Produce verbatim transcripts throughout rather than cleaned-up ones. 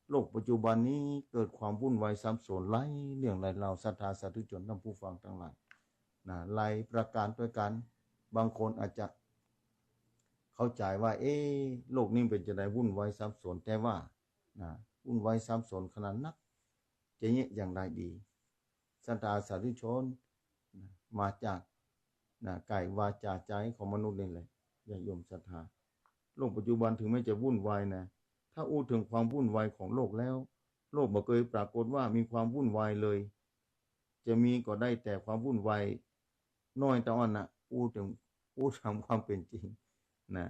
โลกปัจจุบันนี้เกิดความวุ่นวายสับสนหลายเรื่องหลายราว ศรัทธาสาธุชนท่านผู้ฟังตังหลาย นะ หลายประการตวยกั๋น บางคนอาจจะเข้าใจ๋ว่า เอ๊ะ โลกนี้เป๋นจาใดวุ่นวายสับสน แต่ว่า นะ วุ่นวายสับสนขนาดนัก จะเยียะอย่างใดดี ศรัทธาสาธุชน นะ มาจาก นะ ก๋ายวาจาใจ๋ของมนุษย์นี่แหละ ญาติโยมศรัทธา โลกปัจจุบันเถิงแม้จะวุ่นวายนะ ถ้าอู้เถิงความวุ่นวายของโลกแล้ว โลกบ่เกยปรากฏว่ามีความวุ่นวายเลย จะมีก็ได้แต่ความวุ่นวายน้อยเต้าอั้นนะ อู้เถิง อู้ต๋ามความเป๋นจริง นะ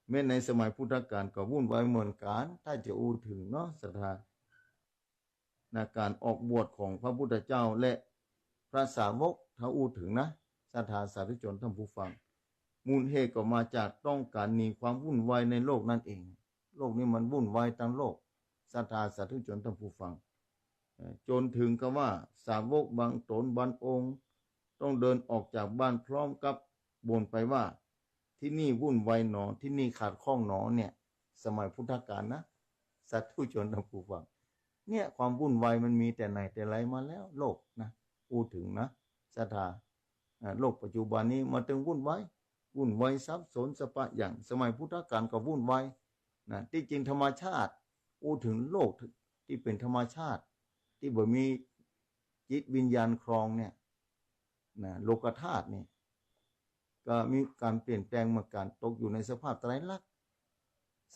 แม้ในสมัยพุทธกาลก็วุ่นวายเหมือนกั๋น ถ้าจะอู้เถิงเนาะ ศรัทธา นะ ก๋านออกบวชของพระพุทธเจ้าและพระสาวก ถ้าอู้เถิงนะ ศรัทธาสาธุชนท่านผู้ฟัง มูลเหตุก็มาจากต้องก๋านหนีความวุ่นวายในโลกนั่นเอง โลกนี้มันวุ่นวายตังโลก ศรัทธาสาธุชนท่านผู้ฟัง เอ่อ จ๋นเถิงกับว่าสาวกบางต๋นบางองค์ ต้องเดินออกจากบ้านพร้อมกับบ่นไปว่า ที่นี่วุ่นวายหนอ ที่นี่ขัดข้องหนอ เนี่ย สมัยพุทธกาลนะ สาธุชนท่านผู้ฟัง เนี่ย ความวุ่นวายมันมีแต่ไหนแต่ไรมาแล้ว โลกนะ อู้เถิงนะ ศรัทธา อ่า โลกปัจจุบันนี้มันเถิงวุ่นวาย วุ่นวายสับสนสะปะหยัง สมัยพุทธกาลก็วุ่นวาย นะ ตี้จริงธรรมชาติ อู้เถิงโลกตี้เป๋นธรรมชาติ ตี้บ่มีจิตวิญญาณครองเนี่ย นะ โลกธาตุนี่ ก็มีก๋านเปลี่ยนแปลงเหมือนกั๋น ตกอยู่ในสภาพไตรลักษณ์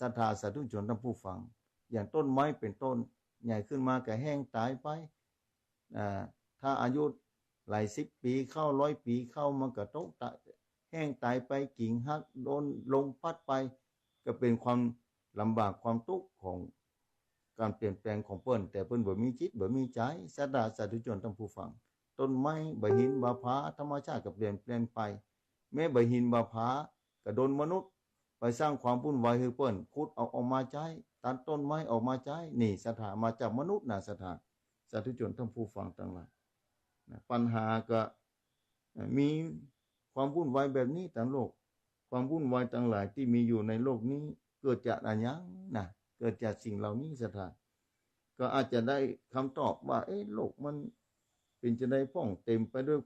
ศรัทธาสาธุชนท่านผู้ฟัง อย่างต้นไม้เป๋นต้น ใหญ่ขึ้นมาก็แห้งต๋ายไป อ่า ถ้าอายุหลายสิบปี๋เข้า ร้อยปี๋เข้า มันก็ตกตะ แห้งต๋ายไป กิ่งหัก โดนลมพัดไป ก็เป๋นความลำบากความตุ๊กข์ของก๋านเปลี่ยนแปลงของเปิ้น แต่เปิ้นบ่มีจิตบ่มีใจ๋ ศรัทธาสาธุชนท่านผู้ฟัง ต้นไม้บ่าหินบ่าผา ธรรมชาติก็เปลี่ยนแปลงไป แม้บ่าหินบ่าผาก็โดนมนุษย์ไปสร้างความวุ่นวายหื้อเปิ้น ขุดเอาออกมาใจ๊ ตัดต้นไม้ออกมาใจ๊ นี่ศรัทธา มาจากมนุษย์นะ ศรัทธาสาธุชนท่านผู้ฟังตังหลาย นะ ปัญหาก็ เอ่อ มีความวุ่นวายแบบนี้ตังโลก ความวุ่นวายตังหลายตี้มีอยู่ในโลกนี้ เกิดจากอะหยังนะ เกิดจากสิ่งเหล่านี้ ศรัทธา ก็อาจจะได้คำตอบว่า เอ๊ะ โลกมันเป๋นจาใดพ่อง เต็มไปด้วย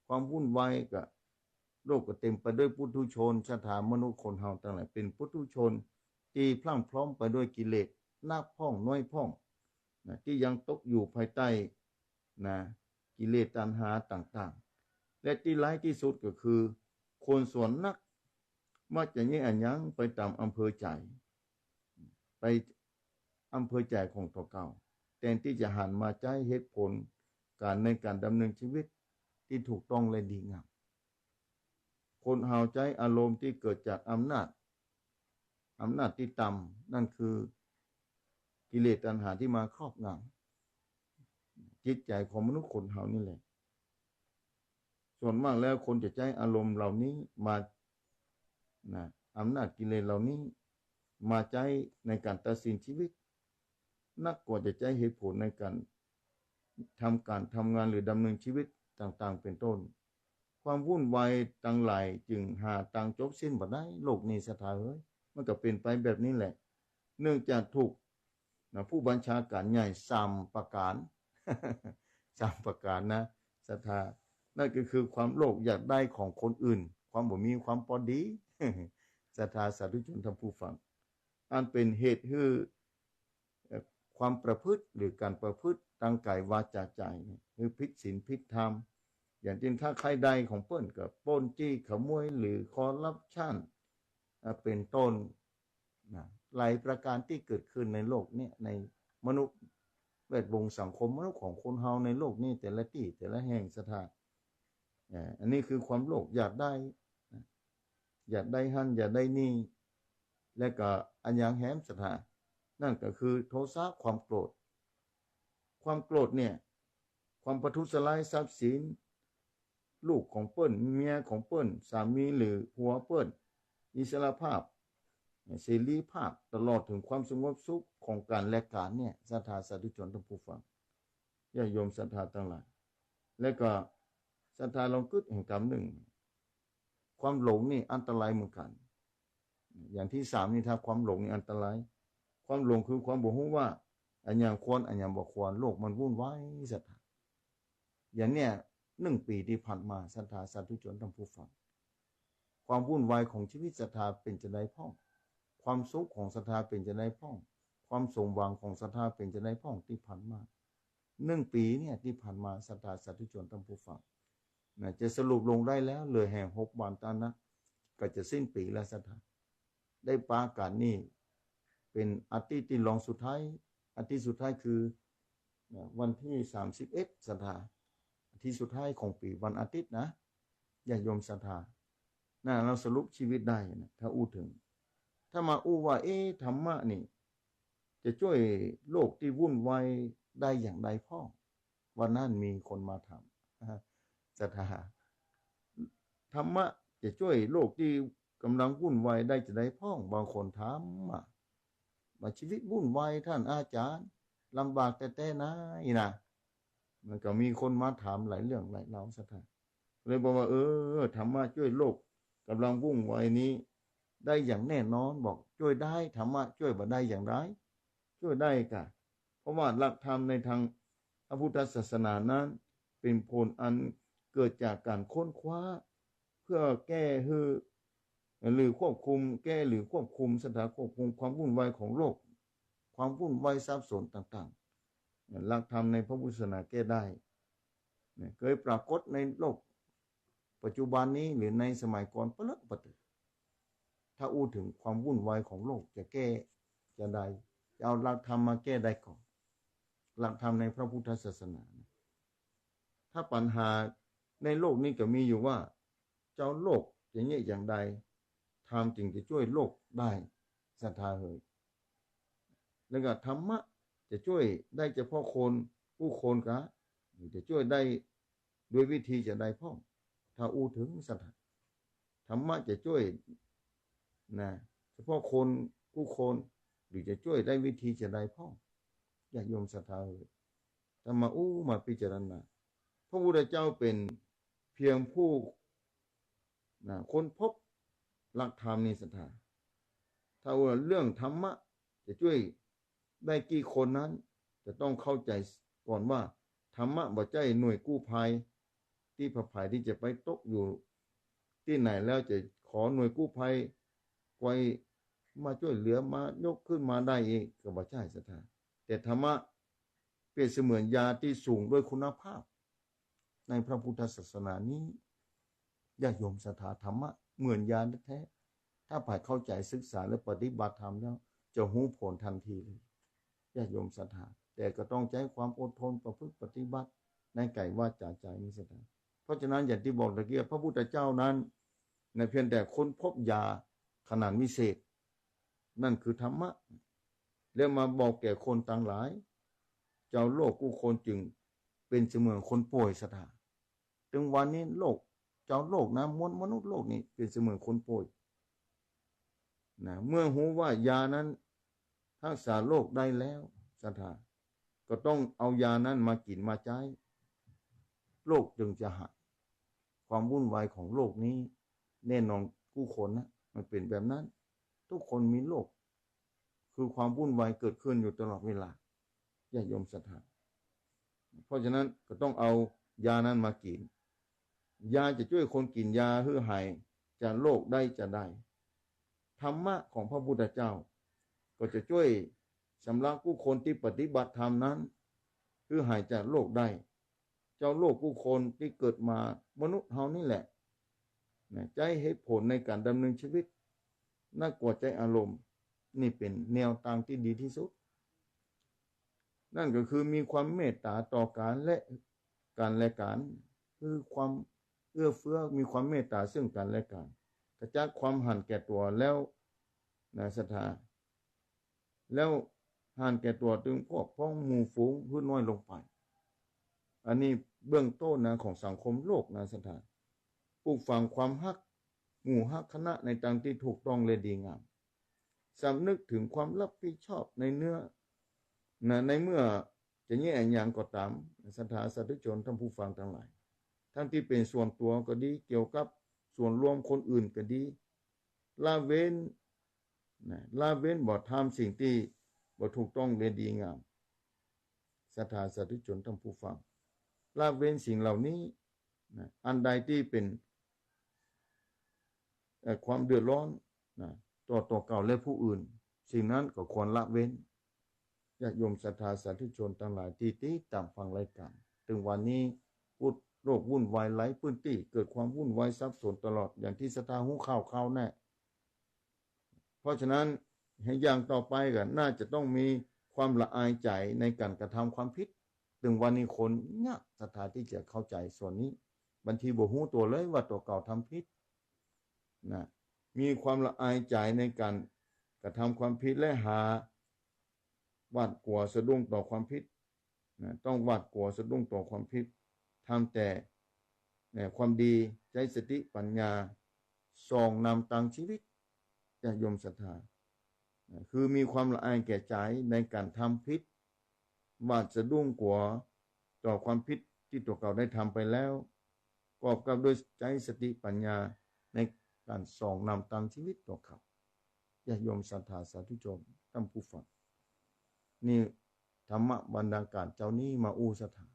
ความวุ่นวาย ก็ โลกก็เต็มไปด้วยปุถุชน ศรัทธา มนุษย์คนเฮาตังหลายเป๋นปุถุชนตี้พรั่งพร้อมไปด้วยกิเลส นักพ่องน้อยพ่อง นะ ตี้ยังตกอยู่ภายใต้ นะ กิเลสตัณหาต่างๆ และตี้ร้ายตี้สุดก็คือ คนส่วนนักมักจะเยียะอะหยังไปต๋ามอำเภอใจ๋ ไปอำเภอใจ๋ของตั๋วเก่า แตนตี้จะหันมาใจ๊เหตุผลก๋านในก๋านดำเนินชีวิตตี้ถูกต้องและดีงาม คนเฮาใจ๊อารมณ์ตี้เกิดจากอำนาจ อำนาจตี้ต่ำ นั่นคือกิเลสตัณหาตี้มาครอบงำจิตใจ๋ของมนุษย์คนเฮานี่แหละ ส่วนมากแล้วคนจะใจ๊อารมณ์เหล่านี้มา นะ อำนาจกิเลสเหล่านี้มาใจ๊ในก๋านตัดสินชีวิต นักกว่าจะใจ๊เหตุผลในก๋านทำก๋านทำงานหรือดำเนินชีวิตต่างๆ เป๋นต้น ความวุ่นวายตังหลายจึงหาตางจบสิ้นบ่ได้ โลกนี้ศรัทธาเอ๋ย มันก็เป๋นไปแบบนี้แหละ เนื่องจากถูก นะ ผู้บัญชาก๋านใหญ่สามประก๋าน สามประก๋านนะ ศรัทธา นั่นก็คือความโลภอยากได้ของคนอื่น ความบ่มีความปอดี ศรัทธาสาธุชนท่านผู้ฟัง อันเป๋นเหตุหื้อ เอ่อ ความประพฤติหรือก๋านประพฤติตางก๋ายวาจาใจ๋เนี่ย หื้อผิดศีลผิดธรรม อย่างเจ้นถ้าใค่ได้ของเปิ้นก็ปล้นจี้ขโมยหรือคอร์รัปชัน อ่า เป๋นต้น นะ หลายประก๋านตี้เกิดขึ้นในโลกเนี่ย ในมนุษย์แวดวงสังคมมนุษย์ของคนเฮาในโลกนี้ แต่ละตี้แต่ละแห่งศรัทธา เอ่อ อันนี้คือความโลภอยากได้นะ อยากได้หั้นอยากได้นี่ และก็อะหยังแหมศรัทธา นั่นก็คือโทสะ ความโกรธ ความโกรธเนี่ย ความประทุษร้ายทรัพย์สิน ลูกของเปิ้น เมียของเปิ้น สามีหรือผัวเปิ้น อิสรภาพ เสรีภาพ ตลอดเถิงความสงบสุขของกั๋นและกั๋นเนี่ย ศรัทธาสาธุชนท่านผู้ฟัง ญาติโยมศรัทธาตังหลาย และก็ศรัทธาลองกึ๊ดแหมกำนึ่ง ความหลงนี่อันตรายเหมือนกั๋น อย่างตี้สามนี่ ถ้าความหลงนี่อันตราย ความหลงคือความบ่ฮู้ว่า อะหยังควร อะหยังบ่ควร โลกมันวุ่นวายศรัทธา อย่างเนี้ย หนึ่งปี๋ตี้ผ่านมาศรัทธาสาธุชนท่านผู้ฟัง ความวุ่นวายของชีวิตศรัทธาเป๋นจาใดพ่อง ความสุขของศรัทธาเป๋นจาใดพ่อง ความสมหวังของศรัทธาเป๋นจาใดพ่อง ตี้ผ่านมา หนึ่งปี๋เนี่ยตี้ผ่านมาศรัทธาสาธุชนท่านผู้ฟัง นะ จะสรุปลงได้แล้ว เหลือแหงหกวันเต้านั้น ก็จะสิ้นปี๋แล้วศรัทธา ได้ปากั๋นนี่เป๋นอาทิตย์ตี้รองสุดท้าย อาทิตย์สุดท้ายคือ นะ วันตี้สามสิบเอ็ดศรัทธา อาทิตย์สุดท้ายของปี๋วันอาทิตย์นะ ญาติโยมศรัทธา นะ เฮาสรุปชีวิตได้นะ ถ้าอู้เถิง ถ้ามาอู้ว่า เอ๊ะ ธรรมะนี่ จะจ้วยโลกตี้วุ่นวายได้อย่างใดพ่อง วันนั้นมีคนมาถาม ศรัทธา ธรรมะจะจ้วยโลกตี้ก่ำลังวุ่นวายได้จาใดพ่อง บางคนถามมา ว่าชีวิตวุ่นวายท่านอาจ๋ารย์ ลำบากแต๊ๆ นา อี้นะ มันก็มีคนมาถามหลายเรื่องหลายราวศรัทธา เลยบอกว่า เออ ธรรมะจ้วยโลกก่ำลังวุ่นวายนี้ได้อย่างแน่นอน บอกจ้วยได้ ธรรมะจ้วยบ่ได้อย่างใด จ้วยได้ก่ะ เพราะว่าหลักธรรมในตางพระพุทธศาสนานั้นเป๋นผลอันเกิดจากก๋านค้นคว้า เพื่อแก้หื้อ หรือควบคุม แก้หรือควบคุมศรัทธา ควบคุมความวุ่นวายของโลก ความวุ่นวายสับสนต่างๆ หลักธรรมในพระพุทธศาสนาแก้ได้ เนี่ย เกยปรากฏในโลกปัจจุบันนี้หรือในสมัยก่อนปะเลอะปะเตื้อ ถ้าอู้เถิงความวุ่นวายของโลกจะแก้จาใด จะเอาหลักธรรมมาแก้ได้ก่อ หลักธรรมในพระพุทธศาสนานะ ถ้าปัญหาในโลกนี้ก็มีอยู่ว่า เจ้าโลกจะเยียะอย่างใด ธรรมจึงจะจ้วยโลกได้ ศรัทธาเหย แล้วก็ธรรมะจะจ้วยได้เฉพาะคนกู้คนกา หรือจะจ้วยได้ด้วยวิธีจาใดพ่อง ถ้าอู้เถิงศรัทธา ธรรมะจะจ้วย นะ เฉพาะคนกู้คน หรือจะจ้วยได้วิธีจาใดพ่อง ญาติโยมศรัทธาเหย ถ้ามาอู้มาพิจารณา พระพุทธเจ้าเป๋นเพียงผู้ นะ ค้นพบหลักธรรมนี้ศรัทธา ถ้าว่าเรื่องธรรมะจะจ้วยได้กี่คนนั้น จะต้องเข้าใจ๋ก่อนว่า ธรรมะบ่ใจ้หน่วยกู้ภัย ตี้ผะผายตี้จะไปตกอยู่ตี้ไหนแล้วจะขอหน่วยกู้ภัยคอยมาจ้วยเหลือ มายกขึ้นมาได้อีก ก็บ่ใจ้ศรัทธา แต่ธรรมะเปรียบเสมือนยาตี้สูงด้วยคุณภาพ ในพระพุทธศาสนานี้ ญาติโยมศรัทธา ธรรมะเหมือนยาแท้ๆ ถ้าผายเข้าใจ๋ศึกษาและปฏิบัติธรรมแล้ว จะฮู้ผลทันทีเลย ญาติโยมศรัทธา แต่ก็ต้องใจ๊ความอดทนประพฤติปฏิบัติในก๋ายวาจาใจ๋นี้ศรัทธา เพราะฉะนั้นอย่างตี้บอกตะกี้ พระพุทธเจ้านั้น นะ เพียงแต่ค้นพบยาขนาดวิเศษ นั่นคือธรรมะ แล้วมาบอกแก่คนตังหลาย เจ้าโลกกู้คนจึงเป๋นเสมือนคนป่วยศรัทธา ตึงวันนี้โลก เจ้าโลกนะ มวลมนุษย์โลกนี้เป๋นเสมือนคนป่วย นะ เมื่อฮู้ว่ายานั้นฮักษาโลกได้แล้วศรัทธา ก็ต้องเอายานั้นมากิ๋นมาใจ๊ โลกจึงจะหาย ความวุ่นวายของโลกนี้ แน่นอนกู้คนนะ มันเป๋นแบบนั้น ทุกคนมีโลก คือความวุ่นวายเกิดขึ้นอยู่ตลอดเวลา ญาติโยมศรัทธา เพราะฉะนั้นก็ต้องเอายานั้นมากิ๋น ยาจะจ้วยคนกิ๋นยาหื้อหายจากโลกได้จาใด ธรรมะของพระพุทธเจ้า ก็จะจ้วยสำหรับกู้คนตี้ปฏิบัติธรรมนั้น หื้อหายจากโลกได้ เจ้าโลกกู้คนตี้เกิดมามนุษย์เฮานี่แหละ นะ ใจ๊เหตุผลในก๋านดำเนินชีวิต นักกว่าใจ๊อารมณ์ นี่เป๋นแนวตางตี้ดีตี้สุด นั่นก็คือมีความเมตต๋าต่อกั๋นและ กั๋นและกั๋น คือความเอื้อเฟื้อ มีความเมตต๋าซึ่งกั๋นและกั๋น ขจัดความหันแก่ตั๋วแล้ว นะ ศรัทธา แล้วหันแก่ตั๋วตึงพวกพ้องหมู่ฝูงหื้อน้อยลงไป อันนี้เบื้องต้นนะ ของสังคมโลกนะศรัทธา ปลูกฝังความฮักหมู่ฮักคณะในตางตี้ถูกต้องและดีงาม สำนึกถึงความรับผิดชอบในเนื้อ นะ ในเมื่อจะเยียะอะหยังก็ต๋าม ศรัทธาสาธุชนท่านผู้ฟังตังหลาย ทั้งตี้เป๋นส่วนตั๋วก็ดี เกี่ยวกับส่วนรวมคนอื่นก็ดี ละเว้น นะ ละเว้นบ่ทำสิ่งตี้บ่ถูกต้องและดีงาม ศรัทธาสาธุชนต้านผู้ฟัง ละเว้นสิ่งเหล่านี้นะ อันใดตี้เป๋น เอ่อ ความเดือดร้อนนะ ต่อตั๋วเก่าและผู้อื่น สิ่งนั้นก็ควรละเว้น ญาติโยมศรัทธาสาธุชนตังหลายตี้ติดต๋ามฟังรายก๋าน เถิงวันนี้ โลกวุ่นวายหลายปื้นตี้ เกิดความวุ่นวายสับสนตลอด อย่างตี้ศรัทธาฮู้ข่าวๆ แน่ เพราะฉะนั้น อย่างต่อไปก็น่าจะต้องมีความละอายใจ๋ในก๋านกระทำความผิด เถิงวันนี้คนยากศรัทธาตี้จะเข้าใจ๋ส่วนนี้ บางทีบ่ฮู้ตั๋วเลยว่าตั๋วเก่าทำผิดนะ มีความละอายใจ๋ในก๋านกระทำความผิดและหา หวาดกั๋วสะดุ้งต่อความผิดนะ ต้องหวาดกั๋วสะดุ้งต่อความผิด ทำแต่ เอ่อ ความดี ใจ๊สติปัญญา ส่องนำตางชีวิต ญาติโยมศรัทธานะ คือมีความละอายแก่ใจ๋ในก๋านทำผิด หวาดสะดุ้งกั๋วต่อความผิดตี้ตั๋วเก่าได้ทำไปแล้ว ประกอบกับโดยใจ๊สติปัญญาในก๋านส่องนำตางชีวิตตั๋วเก่า ญาติโยมศรัทธาสาธุชนต้านผู้ฟัง นี่ธรรมะบรรณาการเจ๊านี้มาอู้ศรัทธา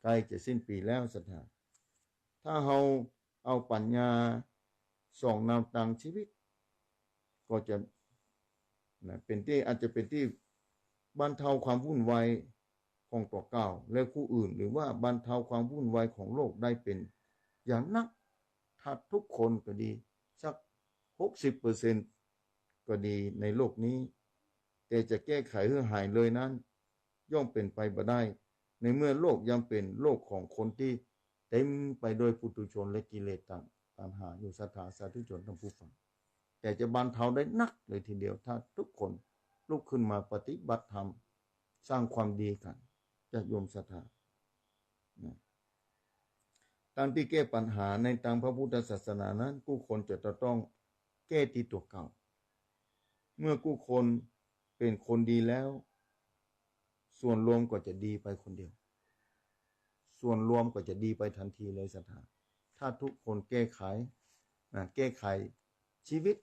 ใก้จะสิ้นปี๋แล้วศรัทธา ถ้าเฮาเอาปัญญาส่องนำตางชีวิต ก็จะนะ เป๋นตี้ อาจจะเป๋นตี้บรรเทาความวุ่นวายของตั๋วเก่าและผู้อื่น หรือว่าบรรเทาความวุ่นวายของโลกได้เป๋นอย่างนัก ถ้าทุกคนก็ดี สัก หกสิบเปอร์เซ็นต์ ก็ดีในโลกนี้ แต่จะแก้ไขหื้อหายเลยนั้น ย่อมเป๋นไปบ่ได้ ในเมื่อโลกยังเป๋นโลกของคนตี้เต็มไปด้วยปุถุชนและกิเลสตัณหาอยู่ศรัทธาสาธุชนต้านผู้ฟัง แต่จะบรรเทาได้นักเลยทีเดียว ถ้าทุกคนลุกขึ้นมาปฏิบัติธรรม สร้างความดีกั๋น ญาติโยมศรัทธานะ ตางตี้แก้ปัญหาในตางพระพุทธศาสนานั้น กู้คนจะต้องแก้ตี้ตั๋วเก่า เมื่อกู้คนเป๋นคนดีแล้ว ส่วนรวมก็จะดีไปคนเดียว ส่วนรวมก็จะดีไปทันทีเลยศรัทธา ถ้าทุกคนแก้ไขนะ แก้ไขชีวิต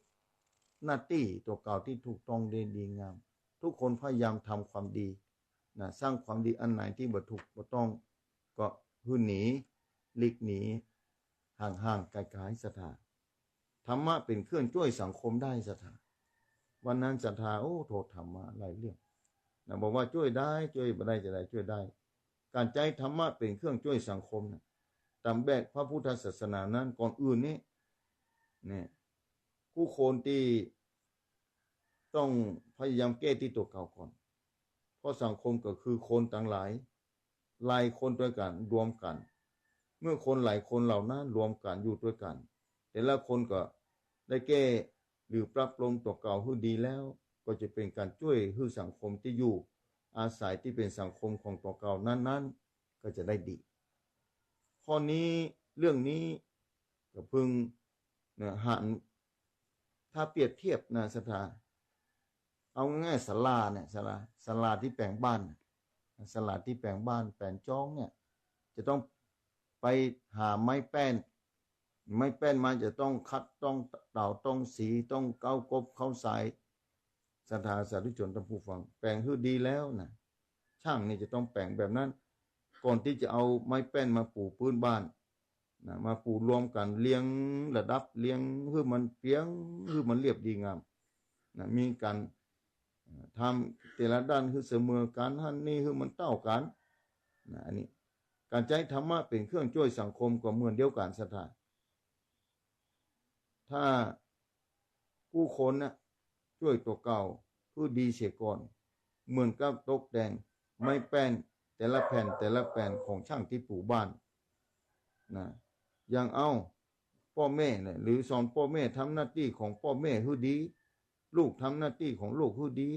หน้าตี้ตั๋วเก่าตี้ถูกต้องได้ดีงาม ทุกคนพยายามทำความดีนะ สร้างความดี อันไหนตี้บ่ถูกบ่ต้อง ก็หื้อหนี หลีกหนี ห่างๆ ไกลๆ ศรัทธา ธรรมะเป๋นเครื่องจ้วยสังคมได้ศรัทธา วันนั้นศรัทธา โอ้ โต้ษธรรมะหลายเรื่องนะ บอกว่าจ้วยได้ จ้วยบ่ได้จาใด จ้วยได้ ก๋านใจ๊ธรรมะเป๋นเครื่องจ้วยสังคมนะ ต๋ามแบบพระพุทธศาสนานั้น ก่อนอื่นนี้ เนี่ย กู้คนตี้ต้องพยายามแก้ตี้ตั๋วเก่าก่อน เพราะสังคมก็คือคนตังหลาย หลายคนตวยกั๋นรวมกั๋น เมื่อคนหลายคนเหล่านั้นรวมกั๋นอยู่ตวยกั๋น แต่ละคนก็ได้แก้หรือปรับปรุงตั๋วเก่าหื้อดีแล้ว ก็จะเป๋นก๋านจ้วยหื้อสังคมตี้อยู่อาศัยตี้เป๋นสังคมของตั๋วเก่านั้นๆ ก็จะได้ดี ข้อนี้ เรื่องนี้ก็เพิ่งนะ หัน ถ้าเปรียบเทียบนะศรัทธา เอาง่ายๆ ศาลาเนี่ย ศาลา ศาลาตี้แป๋งบ้าน ศาลาตี้แป๋งบ้านแป๋งจ๊องเนี่ย จะต้องไปหาไม้แป้น ไม้แป้นมาจะต้องขัด ต้องเต่า ต้องสี ต้องเก๊ากบเข้าสาย ศรัทธาสาธุชนต้านผู้ฟัง แป๋งหื้อดีแล้วนะ ช่างนี่จะต้องแป๋งแบบนั้น ก่อนตี้จะเอาไม้แป้นมาปูพื้นบ้าน นะ มาปูรวมกั๋น เรียงระดับ เรียงหื้อมันเปียง หื้อมันเรียบดีงามนะ มีก๋าน เอ่อ ทำแต่ละด้านหื้อเสมอกั๋น หั้นนี่หื้อมันเต้ากั๋นนะ อันนี้ ก๋านใจ๊ธรรมะเป๋นเครื่องจ้วยสังคมก็เหมือนเดียวกั๋นศรัทธา ถ้ากู้คนน่ะ จ้วยตั๋วเก่าหื้อดีเสียก่อน เหมือนกับตกแต่งไม้แป้นแต่ละแผ่นแต่ละแผ่นของช่างตี้ปูบ้านนะ อย่างเอาป้อแม่เนี่ย หรือสอนป้อแม่ทำหน้าตี้ของป้อแม่หื้อดี ลูกทำหน้าตี้ของลูกหื้อดี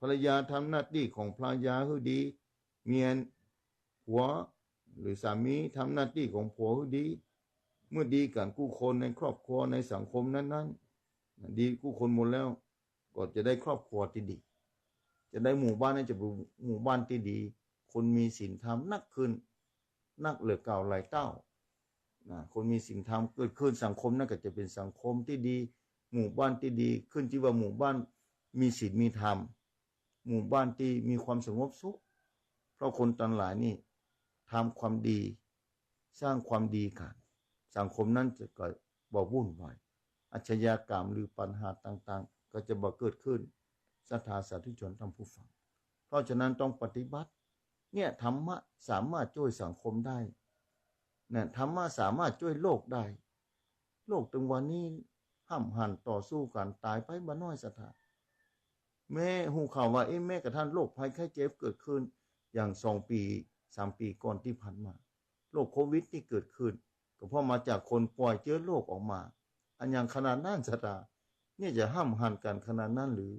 ภรรยาทำหน้าตี้ของภรรยาหื้อดี เมีย ผัว หรือสามีทำหน้าตี้ของผัวหื้อดี เมื่อดีกั๋นกู้คนในครอบครัวในสังคมนั้นๆ ดีกู้คนหมดแล้ว ก็จะได้ครอบครัวตี้ดี จะได้หมู่บ้านนั้นจะเป๋นหมู่บ้านตี้ดี คนมีศีลธรรมนักขึ้น นักเหลือเก่าหลายเต้านะ คนมีศีลธรรมเกิดขึ้น สังคมนั้นก็จะเป๋นสังคมตี้ดี หมู่บ้านตี้ดี ขึ้นชื่อว่าหมู่บ้านมีศีลมีธรรม หมู่บ้านตี้มีความสงบสุข เพราะคนตังหลายนี่ทำความดี สร้างความดีกั๋น สังคมนั้นจะก็บ่วุ่นวาย อาชญากรรมหรือปัญหาต่างๆ ก็จะบ่เกิดขึ้น ศรัทธาสาธุชนท่านผู้ฟัง เพราะฉะนั้นต้องปฏิบัติ เนี่ย ธรรมะสามารถจ้วยสังคมได้ นะ ธรรมะสามารถจ้วยโลกได้ โลกตึงวันนี้ห้ำหันต่อสู้กั๋นต๋ายไปบ่น้อยศรัทธา แม้ฮู้ข่าวว่า เอ๊ะ แม้กระทั่งโรคภัยไข้เจ็บเกิดขึ้น อย่างสองปี๋ สามปี๋ก่อนตี้ผ่านมา โรคโควิดตี้เกิดขึ้น ก็เพราะมาจากคนป่อยเจื๊อโรคออกมา อันยังขนาดนั้นศรัทธา เนี่ยจะห้ำหันกั๋นขนาดนั้นหรือ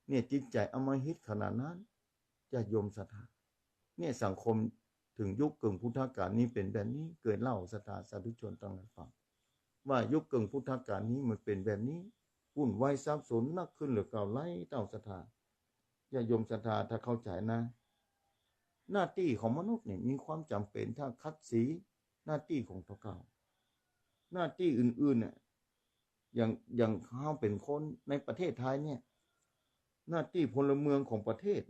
เนี่ยจิตใจ๋อำมหิตขนาดนั้น ญาติโยมศรัทธา เนี่ยสังคมเถิงยุคเกิ่งพุทธกาลนี้เป๋นแบบนี้ เกยเล่าศรัทธาสาธุชนตังหลายฟัง ว่ายุคเกิ่งพุทธกาลนี้มันเป๋นแบบนี้ วุ่นวายสับสนนักขึ้นเหลือเก่าหลายเต้าศรัทธา ญาติโยมศรัทธาถ้าเข้าใจ๋นะ หน้าตี้ของมนุษย์เนี่ยมีความจ๋ำเป๋นถ้าขัดสีหน้าตี้ของตั๋วเก่า หน้าตี้อื่นๆ เนี่ย อย่าง อย่างเฮาเป๋นคนในประเทศไทยเนี่ย หน้าตี้พลเมืองของประเทศ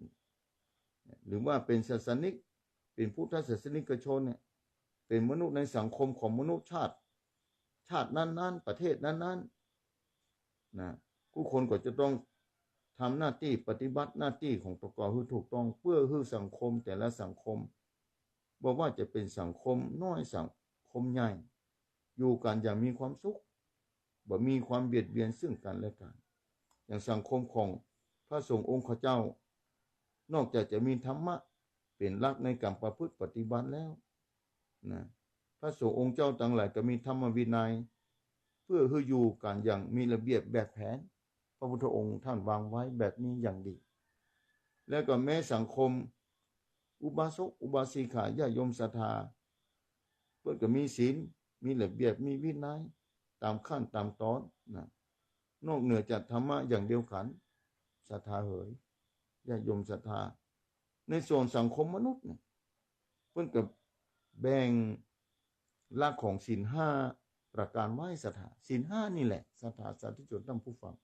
หรือว่าเป๋นศาสนิก เป๋นพุทธศาสนิกชนเนี่ย เป๋นมนุษย์ในสังคมของมนุษย์ชาติ ชาตินั้นๆ ประเทศนั้นๆ นะ กู้คนก็จะต้องทำหน้าตี้ปฏิบัติหน้าตี้ของตั๋วเก่าหื้อถูกต้อง เปื้อหื้อสังคมแต่ละสังคม บ่ว่าจะเป๋นสังคมน้อยสังคมใหญ่ อยู่กั๋นอย่างมีความสุข บ่มีความเบียดเบียนซึ่งกั๋นและกั๋น อย่างสังคมของพระสงฆ์องค์ข้าเจ้า นอกจากจะมีธรรมะเป๋นหลักในก๋านประพฤติปฏิบัติแล้วนะ พระสงฆ์องค์เจ้าตังหลายก็มีธรรมวินัย เปื้อหื้ออยู่กั๋นอย่างมีระเบียบแบบแผน พระพุทธองค์ท่านวางไว้แบบนี้อย่างดี แล้วก็แม้สังคมอุบาสกอุบาสิกาญาติโยมศรัทธา เปิ้นก็มีศีล มีระเบียบ มีวินัย ต๋ามขั้นต๋ามตอนนะ นอกเหนือจากธรรมะอย่างเดียวกั๋น ศรัทธาเหย ญาติโยมศรัทธา ในส่วนสังคมมนุษย์เนี่ย เปิ้นก็แบ่งหลักของศีลห้าประก๋านไว้ศรัทธา ศีลห้านี่แหละศรัทธาสาธุชนท่านผู้ฟัง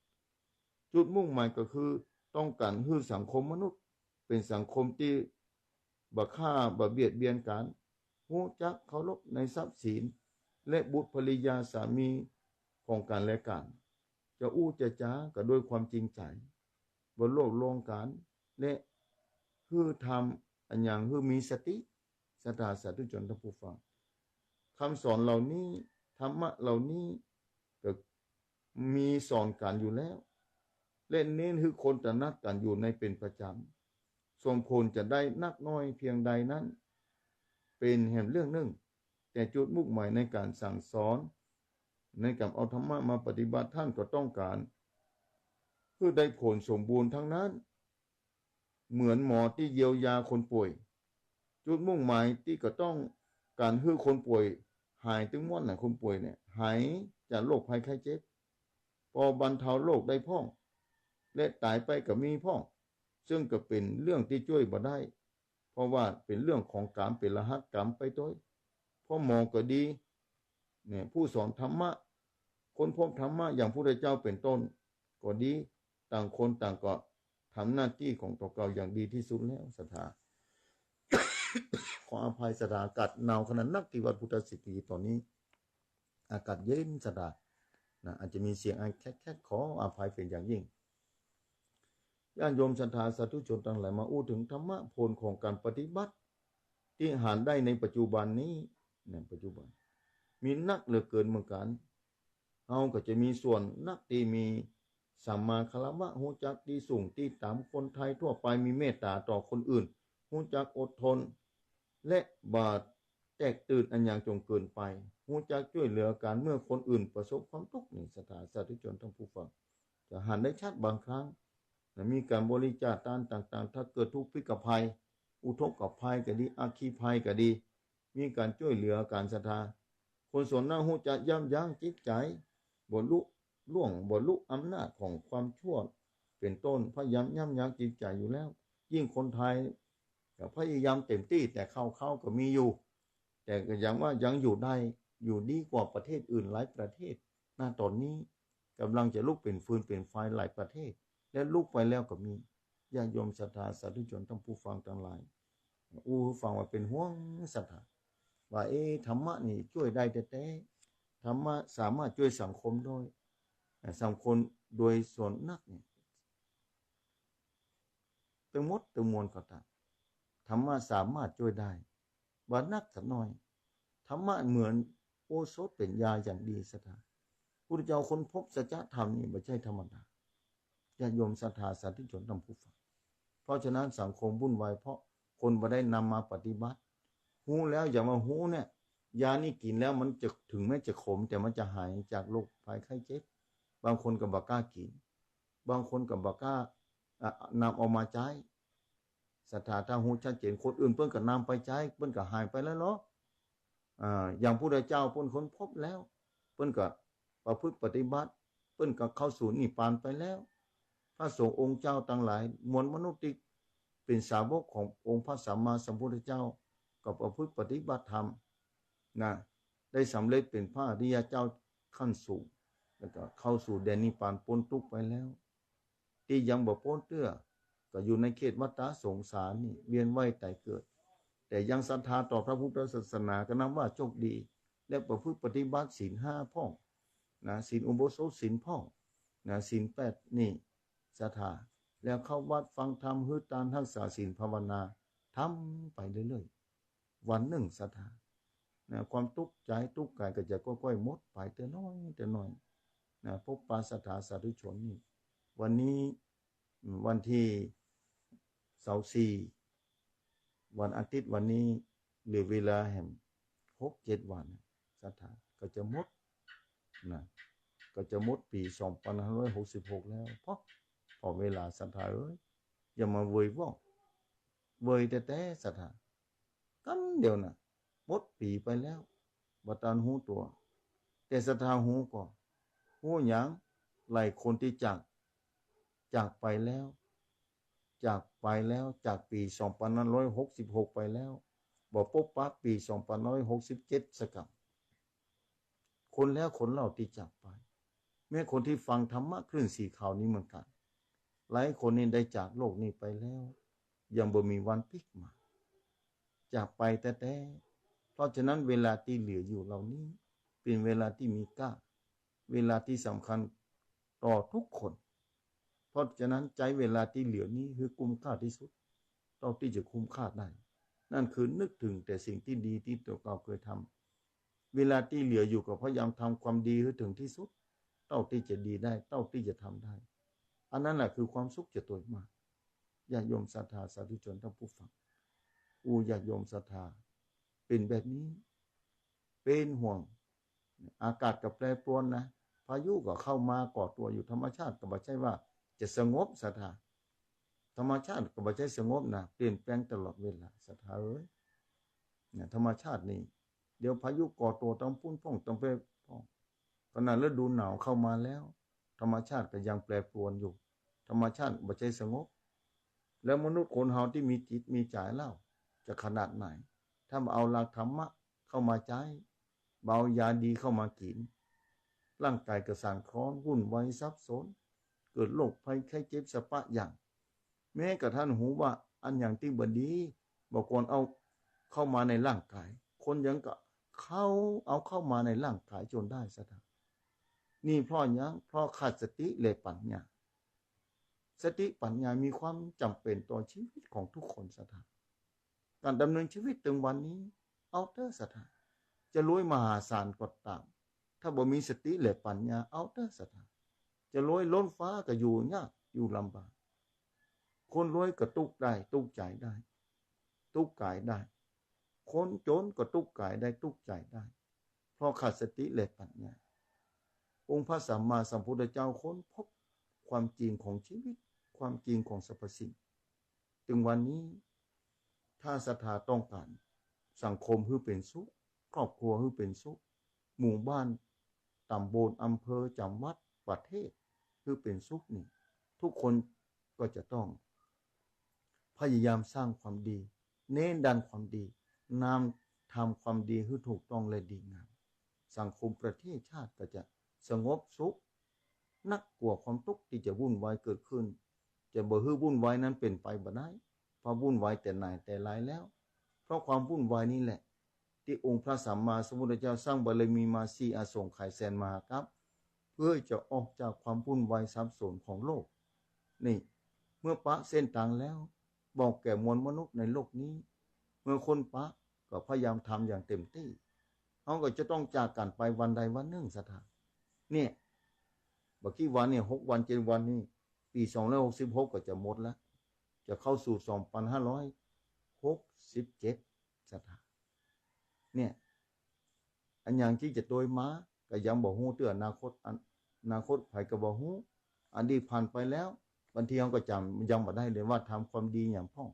จุดมุ่งหมายก็คือต้องก๋านหื้อสังคมมนุษย์เป๋นสังคมตี้บ่ฆ่าบ่เบียดเบียนกั๋น ฮู้จักเคารพในทรัพย์สิน และบุตรภริยาสามีของกั๋นและกั๋น จะอู้จะจาก็ด้วยความจริงใจ๋ บ่โลภลวงกั๋น และหื้อทำอันยังหื้อมีสติ ศรัทธาสาธุชนท่านผู้ฟัง คำสอนเหล่านี้ ธรรมะเหล่านี้ก็มีสอนกั๋นอยู่แล้ว และเน้นหื้อคนตระหนักกั๋นอยู่ในเป๋นประจ๋ำ ส่วนผลจะได้นักน้อยเพียงใดนั้น เป๋นแหมเรื่องนึ่ง แต่จุดมุ่งหมายในก๋านสั่งสอน ในก๋านเอาธรรมะมาปฏิบัติ ท่านก็ต้องก๋านหื้อได้ผลสมบูรณ์ทั้งนั้น เหมือนหมอตี้เยียวยาคนป่วย จุดมุ่งหมายตี้ก็ต้องก๋านหื้อคนป่วยหายตึงม่วนน่ะ คนป่วยเนี่ย หายจากโรคภัยไข้เจ็บ ปอบรรเทาโรคได้พ่อง และต๋ายไปก็มีพ่อง ซึ่งก็เป๋นเรื่องตี้จ้วยบ่ได้ เพราะว่าเป๋นเรื่องของก๋รรม เป๋นรหัสกรรมไปตวย พ่อหมอก็ดี เนี่ย ผู้สอนธรรมะ ค้นพบธรรมะอย่างพุทธเจ้าเป๋นต้นก็ดี ต่างคนต่างก็ทำหน้าตี้ของตั๋วเก่าอย่างดีตี้สุดแล้วศรัทธา ขออภัยศรัทธา อากาศหนาวขนาดนักตี้วัดพุทธสิทธิต๋อนนี้ อากาศเย็นศรัทธา นะ อาจจะมีเสียงอันแคะๆ ขออภัยเป๋นอย่างยิ่ง ญาติโยมศรัทธาสาธุชนตังหลาย มาอู้เถิงธรรมะผลของก๋านปฏิบัติ ตี้หาได้ในปัจจุบันนี้ ในปัจจุบัน มีนักเหลือเกินเหมือนกั๋น เฮาก็จะมีส่วนนักตี้มีสัมมาคารวะ ฮู้จักตี้สูงตี้ต๋าม คนไทยทั่วไปมีเมตต๋าต่อคนอื่น ฮู้จักอดทน และบ่แตกตื่นอันยังจ๋นเกินไป ฮู้จักจ้วยเหลือกั๋นเมื่อคนอื่นประสบความตุ๊กข์ นี่ศรัทธาสาธุชนท่านผู้ฟัง จะหันได้ชัดบางครั้ง นะ มีก๋านบริจาคตานต่างๆ ถ้าเกิดทุกข์พิกภัย อุทกภัยก็ดี อัคคีภัยก็ดี มีก๋านจ้วยเหลือกั๋นศรัทธา คนส่วนนั้นฮู้จักยับยั้งจิตใจ๋ บ่ลุล่วง บ่ลุอำนาจของความชั่ว เป๋นต้น พยายามยับยั้งจิตใจ๋อยู่แล้ว ยิ่งคนไทยก็พยายามเต็มตี้ แต่เข้าๆ ก็มีอยู่ แต่ก็ยังว่ายังอยู่ได้ อยู่ดีกว่าประเทศอื่นหลายประเทศ ณ ต๋อนนี้ ก่ำลังจะลุกเป๋นฟืนเป๋นไฟหลายประเทศ และลุกไปแล้วก็มี ญาติโยมศรัทธาสาธุชนท่านผู้ฟังตังหลาย อู้ฟังว่าเป๋นห่วงศรัทธา ว่า เอ๊ะ ธรรมะนี่จ้วยได้แต๊ๆ ธรรมะสามารถจ้วยสังคมได้ เอ่อ สังคมโดยส่วนนักเนี่ย ตึงหมดตึงมวลก็ตาม ธรรมะสามารถจ้วยได้ บ่นักก็น้อย ธรรมะเหมือนโอสถเป๋นยาอย่างดีศรัทธา พุทธเจ้าค้นพบสัจธรรมนี่บ่ใจ้ธรรมดา ญาติโยมศรัทธาสาธุชนท่านผู้ฟัง เพราะฉะนั้นสังคมวุ่นวายเพราะคนบ่ได้นำมาปฏิบัติ ฮู้แล้วอย่างว่าฮู้เนี่ย ยานี่กิ๋นแล้วมันจะ เถิงแม้จะขม แต่มันจะหายจากโรคภัยไข้เจ็บ บางคนก็บ่กล้ากิ๋น บางคนก็บ่กล้า อ่ะ นำเอามาใจ๊ ศรัทธา ถ้าฮู้ชัดเจน คนอื่นเปิ้นก็นำไปใจ๊ เปิ้นก็หายไปแล้วเนาะ อ่า อย่างพุทธเจ้าเปิ้นค้นพบแล้ว เปิ้นก็ประพฤติปฏิบัติ เปิ้นก็เข้าสู่นิพพานไปแล้ว พระสงฆ์องค์เจ้าตังหลาย มวลมนุษย์ตี้เป๋นสาวกขององค์พระสัมมาสัมพุทธเจ้า ก็ประพฤติปฏิบัติธรรมนะ ได้สำเร็จเป๋นพระอริยเจ้าขั้นสูง แล้วก็เข้าสู่แดนนิพพานป๊นตุ๊กข์ไปแล้ว ตี้ยังบ่ป๊นเตื้อ ก็อยู่ในเขตวัฏฏะสงสารนี่ เวียนว่ายตายเกิด แต่ยังศรัทธาต่อพระพุทธศาสนาก็นับว่าโชคดี และประพฤติปฏิบัติศีลห้าพ่องนะ ศีลอุโบสถศีลพ่องนะ ศีลแปดนี่ศรัทธา แล้วเข้าวัดฟังธรรม หื้อตาน ฮักษาศีล ภาวนา ทำไปเรื่อยๆ วันนึ่งศรัทธา นะ ความตุ๊กข์ใจ๋ตุ๊กข์ก๋ายก็จะก้อยๆ หมดไปเตื้อน้อยเตื้อน้อย นะ ปบปะศรัทธาสาธุชนนี่ วันนี้ อืม วันตี้ซาวสี่ วันอาทิตย์ วันนี้เหลือเวลาแหมหกเจ็ดวันนะ ศรัทธา ก็จะหมดนะ ก็จะหมดปี๋สองปันห้าร้อยหกสิบหกแล้ว เพราะ เพราะเวลาศรัทธาเอ๋ย อย่ามาเวยว่อง เวยแต๊ๆ ศรัทธา กั๋นเดียวน่ะ หมดปี๋ไปแล้ว บ่ตันฮู้ตั๋ว แต่ศรัทธาฮู้ก่อ ฮู้หยัง หลายคนตี้จาก จากไปแล้ว จากไปแล้ว จากปี๋สองปันห้าร้อยหกสิบหกไปแล้ว บ่ปบปะปี๋สองปันห้าร้อยหกสิบเจ็ดสักกำ คนแล้วคนเล่าตี้จากไป แม้คนตี้ฟังธรรมะคลื่นสีขาวนี้เหมือนกั๋น หลายคนนี่ได้จากโลกนี้ไปแล้ว ยังบ่มีวันปิ๊กมา จากไปแต๊ๆ เพราะฉะนั้นเวลาตี้เหลืออยู่เหล่านี้ เป๋นเวลาตี้มีก้า เวลาตี้สำคัญต่อทุกคน เพราะฉะนั้นใจ๊เวลาตี้เหลือนี้หื้อคุ้มค่าตี้สุด เต้าตี้จะคุ้มค่าได้ นั่นคือนึกเถิงแต่สิ่งตี้ดีตี้ตั๋วเก่าเกยทำ เวลาตี้เหลืออยู่ก็พยายามทำความดีหื้อเถิงตี้สุด เต้าตี้จะดีได้ เต้าตี้จะทำได้ อันนั้นแหละคือความสุขจะตวยมา ญาติโยมศรัทธาสาธุชนท่านผู้ฟัง อู้ ญาติโยมศรัทธา เป๋นแบบนี้ เป๋นห่วง อากาศก็แปรปรวนนะ พายุก็เข้ามาก่อตั๋วอยู่ ธรรมชาติก็บ่ใจ้ว่าจะสงบศรัทธา ธรรมชาติก็บ่ใจ้สงบนะ เปลี่ยนแปลงตลอดเวลาศรัทธาเอ๋ย เนี่ย ธรรมชาตินี่ เดี๋ยวพายุก่อตั๋วตังปุ้นพ่องตังเปพ่อง ขนาดฤดูหนาวเข้ามาแล้ว ธรรมชาติก็ยังแปรปรวนอยู่ ธรรมชาติบ่ใจ้สงบ แล้วมนุษย์คนเฮาตี้มีจิตมีใจ๋เล่า จะขนาดไหน ถ้าบ่เอาหลักธรรมะเข้ามาใจ๊ บ่เอายาดีเข้ามากิ๋น ร่างก๋ายก็สั่นคลอน วุ่นวายสับสน เกิดโรคภัยไข้เจ็บสะปะอย่าง แม้กระทั่งฮู้ว่าอันหยังตี้บ่ดี บ่ควรเอาเข้ามาในร่างก๋าย คนยังก็เข้า เอาเข้ามาในร่างก๋ายจ๋นได้ศรัทธา นี่เพราะหยัง เพราะขาดสติและปัญญา สติปัญญามีความจ๋ำเป๋นต่อชีวิตของทุกคนศรัทธา ก๋านดำเนินชีวิตตึงวันนี้ เอาเต๊อะศรัทธา จะรวยมหาศาลก็ต๋าม ถ้าบ่มีสติและปัญญา เอาเต๊อะศรัทธา จะรวยล้นฟ้าก็อยู่ยากอยู่ลำบาก คนรวยก็ตุ๊กข์ได้ ตุ๊กข์ใจ๋ได้ ตุ๊กข์ก๋ายได้ คนจ๋นก็ตุ๊กข์ก๋ายได้ ตุ๊กข์ใจ๋ได้ เพราะขาดสติและปัญญา องค์พระสัมมาสัมพุทธเจ้าค้นพบความจริงของชีวิต ความจริงของสรรพสิ่ง ตึงวันนี้ ถ้าศรัทธาต้องก๋านสังคมหื้อเป๋นสุข ครอบครัวหื้อเป๋นสุข หมู่บ้าน ต๋ำบล อำเภอ จังหวัด ประเทศ หื้อเป๋นสุขนี่ ทุกคนก็จะต้องพยายามสร้างความดี เน้นด้านความดี นำ ทำความดีหื้อถูกต้องและดีงาม สังคมประเทศชาติก็จะสงบสุข นักกว่าความตุ๊กข์ตี้จะวุ่นวายเกิดขึ้น จะบ่หื้อวุ่นวายนั้นเป๋นไปบ่ได้ เพราะวุ่นวายแต่ไหนแต่ไรแล้ว เพราะความวุ่นวายนี่แหละ ตี้องค์พระสัมมาสัมพุทธเจ้าสร้างบารมีมาสี่อสงไขยแสนมหากัป เพื่อจะออกจากความวุ่นวายสับสนของโลก นี่ เมื่อปะเส้นตางแล้ว บอกแก่มวลมนุษย์ในโลกนี้ เมื่อคนปะก็พยายามทำอย่างเต็มตี้ เฮาก็จะต้องจากกั๋นไปวันใดวันนึ่ง ศรัทธา เนี่ย บ่ากี้วันเนี่ย หกวันเจ็ดวันนี่ ปี๋สองร้อยหกสิบหกก็จะหมดแล้ว จะเข้าสู่สองปันห้าร้อยหกสิบเจ็ด ศรัทธา เนี่ย อันหยังตี้จะตวยมา ก็ยังบ่ฮู้เตื้ออนาคต อัน อนาคตใผก็บ่ฮู้ อดีตผ่านไปแล้ว บางทีเฮาก็จ๋ำ ยังบ่ได้เลยว่าทำความดีหยังพ่อง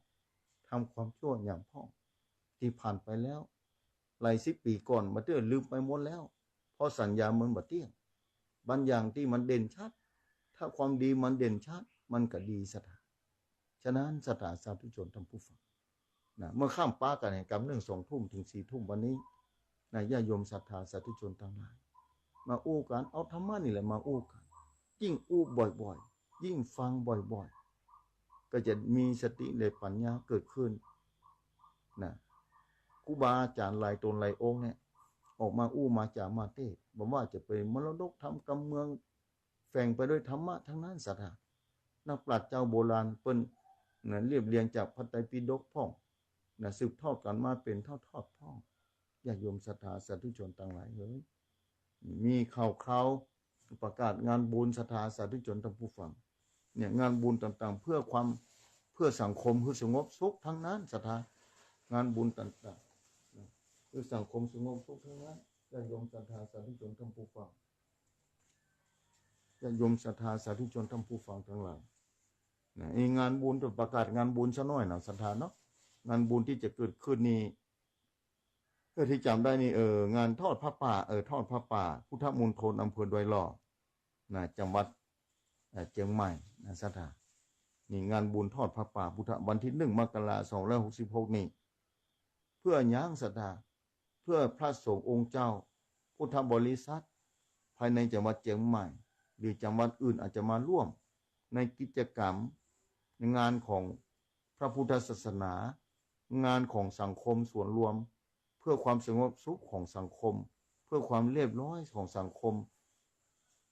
ทำความชั่วหยังพ่อง ตี้ผ่านไปแล้ว หลายสิบปี๋ก่อน บ่าเตื้อลืมไปหมดแล้ว เพราะสัญญามันบ่เตี้ยง บางอย่างตี้มันเด่นชัด ถ้าความดีมันเด่นชัด มันก็ดี ศรัทธา ฉะนั้น ศรัทธาสาธุชนท่านผู้ฟัง นะ เมื่อค่ำปะกั๋นเนี่ย กำนึ่งสองทุ่มเถิงสี่ทุ่มวันนี้ นะ ญาติโยมศรัทธาสาธุชนตังหลาย มาอู้กั๋น เอาธรรมะนี่แหละมาอู้กั๋น ยิ่งอู้บ่อยๆ ยิ่งฟังบ่อยๆ ก็จะมีสติและปัญญาเกิดขึ้น นะ ครูบาอาจ๋ารย์หลายต๋นหลายองค์เนี่ย ออกมาอู้มาจ๋ามาเตศน์ บ่ว่าจะเป๋นมรดกธรรมกำเมือง แฝงไปด้วยธรรมะทั้งนั้น ศรัทธา นักปราชญ์เจ้าโบราณเปิ้น นะ เรียบเรียงจากพระไตรปิฎกพ่อง นะ สืบทอดกั๋นมาเป๋นทอดๆ พ่อง ญาติโยมศรัทธาสาธุชนตังหลายเอ๋ย มีข่าวคราวประกาศงานบุญ ศรัทธาสาธุชนท่านผู้ฟัง เนี่ย งานบุญต่างๆ เพื่อความ เพื่อสังคมหื้อสงบสุขทั้งนั้น ศรัทธา งานบุญต่างๆ นะ เพื่อสังคมสงบสุขทั้งนั้น ญาติโยมศรัทธาสาธุชนท่านผู้ฟัง ญาติโยมศรัทธาสาธุชนท่านผู้ฟังตังหลาย นะ ไอ้งานบุญ จะประกาศงานบุญซะหน้อยนะ ศรัทธาเนาะ งานบุญตี้จะเกิดขึ้นนี่ เออ ตี้จ๋ำได้นี่ เออ งานทอดผ้าป่า เออ ทอดผ้าป่า พุทธมณฑลอำเภอดอยหล่อ นะ จังหวัด เอ่อ เจียงใหม่ นะ ศรัทธา นี่งานบุญทอดผ้าป่าพุทธ วันตี้หนึ่งมกราสองร้อยหกสิบหกนี่ เพื่อหยัง ศรัทธา เพื่อพระสงฆ์องค์เจ้า พุทธบริษัท ภายในจังหวัดเจียงใหม่ หรือจังหวัดอื่นอาจจะมาร่วมในกิจกรรม ในงานของพระพุทธศาสนา งานของสังคมส่วนรวม เพื่อความสงบสุขของสังคม เพื่อความเรียบร้อยของสังคม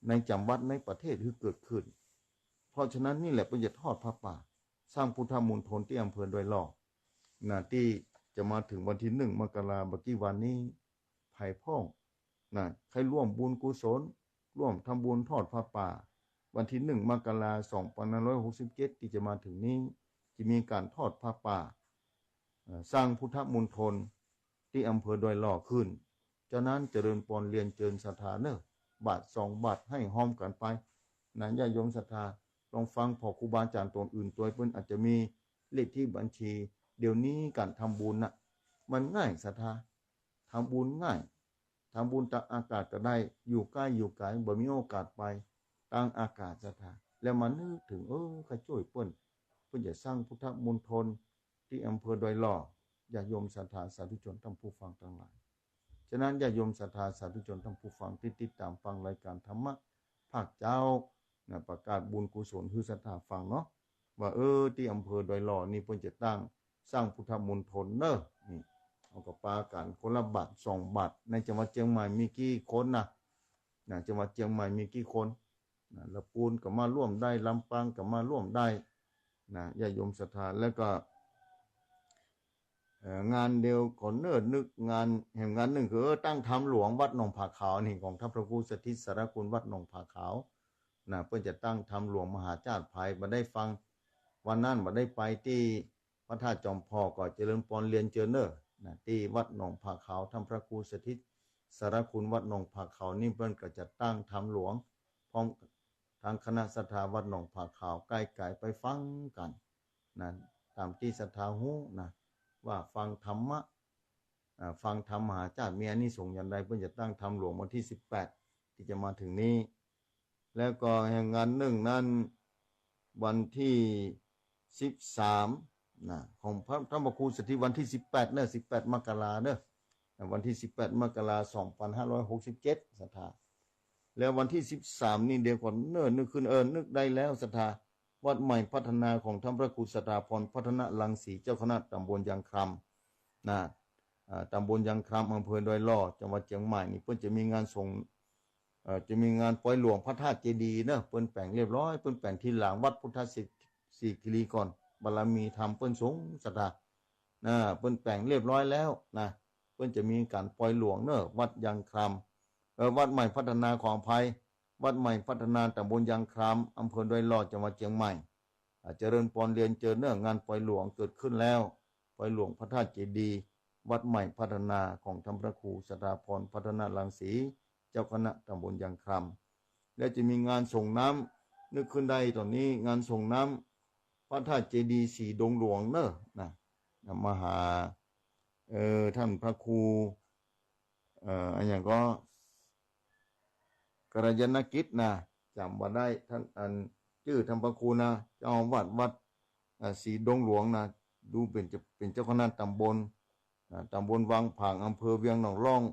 ในจังหวัดในประเทศหื้อเกิดขึ้น เพราะฉะนั้นนี่แหละเปิ้นจะทอดผ้าป่า สร้างพุทธมณฑลตี้อำเภอดอยหล่อ นะ ตี้จะมาเถิงวันตี้หนึ่งมกราบ่ากี้วันนี้ ใผพ่อง นะ ใค่ร่วมบุญกุศล ร่วมทำบุญทอดผ้าป่า วันตี้หนึ่งมกราสองปันห้าร้อยหกสิบเจ็ด ตี้จะมาเถิงนี้ จะมีก๋านทอดผ้าป่า เอ่อ สร้างพุทธมณฑลตี้อำเภอดอยหล่อขึ้น เจ้านั้นเจริญปอนเรียนเจิญศรัทธาเน่อ บาทสองบาทหื้อฮ้อมกั๋นไป นะ ญาติโยมศรัทธา ลองฟังผ่อครูบาอาจ๋ารย์ต๋นอื่นตวย เปิ้นอาจจะมีเลขที่บัญชี เดี๋ยวนี้ก๋านทำบุญน่ะ มันง่ายศรัทธา ทำบุญง่าย ทำบุญตางอากาศก็ได้ อยู่ใก้อยู่ไก๋ บ่มีโอกาสไป ตางอากาศศรัทธา แล้วมานึกเถิง เออ ใค่จ้วยเปิ้น เปิ้นจะสร้างพุทธมณฑลตี้อำเภอดอยหล่อ ญาติโยมศรัทธาสาธุชนท่านผู้ฟังตังหลาย ฉะนั้นญาติโยมศรัทธาสาธุชนท่านผู้ฟังตี้ติดต๋ามฟังรายก๋านธรรมะภาคเจ๊า นะ ประกาศบุญกุศลหื้อศรัทธาฟังเนาะ ว่า เออ ตี้อำเภอดอยหล่อนี่เปิ้นจะตั้งสร้างพุทธมณฑลเน่อ นี่ เฮาก็ปากั๋นคนละบาทสองบาท ในจังหวัดเจียงใหม่มีกี่คนนะ นะ จังหวัดเจียงใหม่มีกี่คน นะ ละปูนก็มาร่วมได้ ลำปางก็มาร่วมได้ นะ ญาติโยมศรัทธา แล้วก็ เอ่อ งานเดียวก่อนเนิ่นนึกงานแหมงานนึ่งคือ เออ ตั้งธรรมหลวงวัดหนองผาขาวนี่ ของท่านพระครูสถิตสารคุณวัดหนองผาขาว นะ เปิ้นจะตั้งธรรมหลวงมหาชาติ ใผบ่ได้ฟังวันนั้น บ่ได้ไปตี้พระธาตุจอมผ่อ ก็เจริญปอนเรียนเจิญเน่อ นะ ตี้วัดหนองผาขาว ท่านพระครูสถิตสารคุณวัดหนองผาขาวนี่ เปิ้นก็จะตั้งธรรมหลวง พร้อม ตางคณะศรัทธาวัดหนองผาขาว ใก้ไก๋ไปฟังกั๋น นะ ต๋ามตี้ศรัทธาฮู้นะ ว่าฟังธรรมะ อ่า ฟังธรรมมหาชาติมีอานิสงส์อย่างใด เปิ้นจะตั้งธรรมหลวงวันตี้สิบแปด ตี้จะมาเถิงนี้ แล้วก็แหมงานนึ่งนั้น วันตี้สิบสาม นะ ของพระ ท่านพระครูสถิตวันตี้สิบแปดเน่อ สิบแปดมกราเน่อ วันตี้สิบแปดมกราสองปันห้าร้อยหกสิบเจ็ด ศรัทธา แล้ววันตี้สิบสามนี่เดียวก่อนเนิ่นนึกขึ้น เออ นึกได้แล้วศรัทธา วัดใหม่พัฒนาของท่านพระครูสถาพร พัฒนรังสี เจ้าคณะต๋ำบลยางคลำ นะ อ่า ต๋ำบลยางคลำ อำเภอดอยหล่อ จังหวัดเจียงใหม่นี่ เปิ้นจะมีงานส่ง เอ่อ จะมีงานปอยหลวงพระธาตุเจดีย์เนาะ เปิ้นแป๋งเรียบร้อย เปิ้นแป๋งทีหลังวัดพุทธศิริคีรีก่อน บารมีธรรมเปิ้นสูงศรัทธา นะ เปิ้นแป๋งเรียบร้อยแล้วนะ เปิ้นจะมีก๋านปอยหลวงเนาะ วัดยางคลำ เอ่อ วัดใหม่พัฒนา ขออภัย วัดใหม่พัฒนา ต๋ำบลยางคลำ อำเภอดอยหล่อ จังหวัดเจียงใหม่ อ่า เจริญปอนเรียนเจิญเนาะ งานปอยหลวงเกิดขึ้นแล้ว ปอยหลวงพระธาตุเจดีย์ วัดใหม่พัฒนาของท่านพระครูสถาพร พัฒนรังสี เจ้าคณะต๋ำบลยางคลำ และจะมีงานส่งน้ำ นึกขึ้นได้ต๋อนนี้ งานส่งน้ำพระธาตุเจดีย์สีดงหลวงเนาะ นะ นะ มหา เอ่อ ท่านพระครู เอ่อ อะหยังก็ กัลยาณกิจนะ จ๋ำบ่ได้ ท่าน อัน จื้อท่านพระครูนะ เจ้าอาวาสวัด อ่า สีดงหลวงนะ ดูเป๋นจะ เป๋นเจ้าคณะต๋ำบล อ่า ต๋ำบลวังผาง อำเภอเวียงหนองล่อง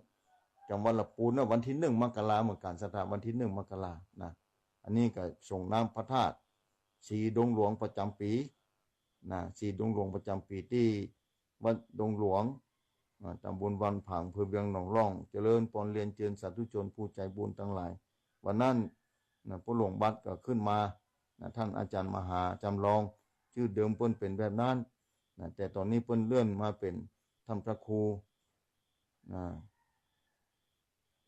จังหวัดละปูนนะ วันที่หนึ่งมกราเหมือนกั๋นศรัทธา วันที่หนึ่งมกรานะ อันนี้ก็ส่งน้ำพระธาตุสีดงหลวงประจ๋ำปี๋นะ สีดงหลวงประจ๋ำปี๋ตี้วัดดงหลวง อ่า ต๋ำบลวังผาง อำเภอเวียงหนองล่อง เจริญปอนเรียนเจิญสาธุชนผู้ใจ๋บุญตังหลาย วันนั้นนะ ป้อหลวงบัตรก็ขึ้นมานะ ท่านอาจ๋ารย์มหาจ๋ำลอง จื้อเดิมเปิ้นเป๋นแบบนั้นนะ แต่ต๋อนนี้เปิ้นเลื่อนมาเป๋นท่านพระครู นะ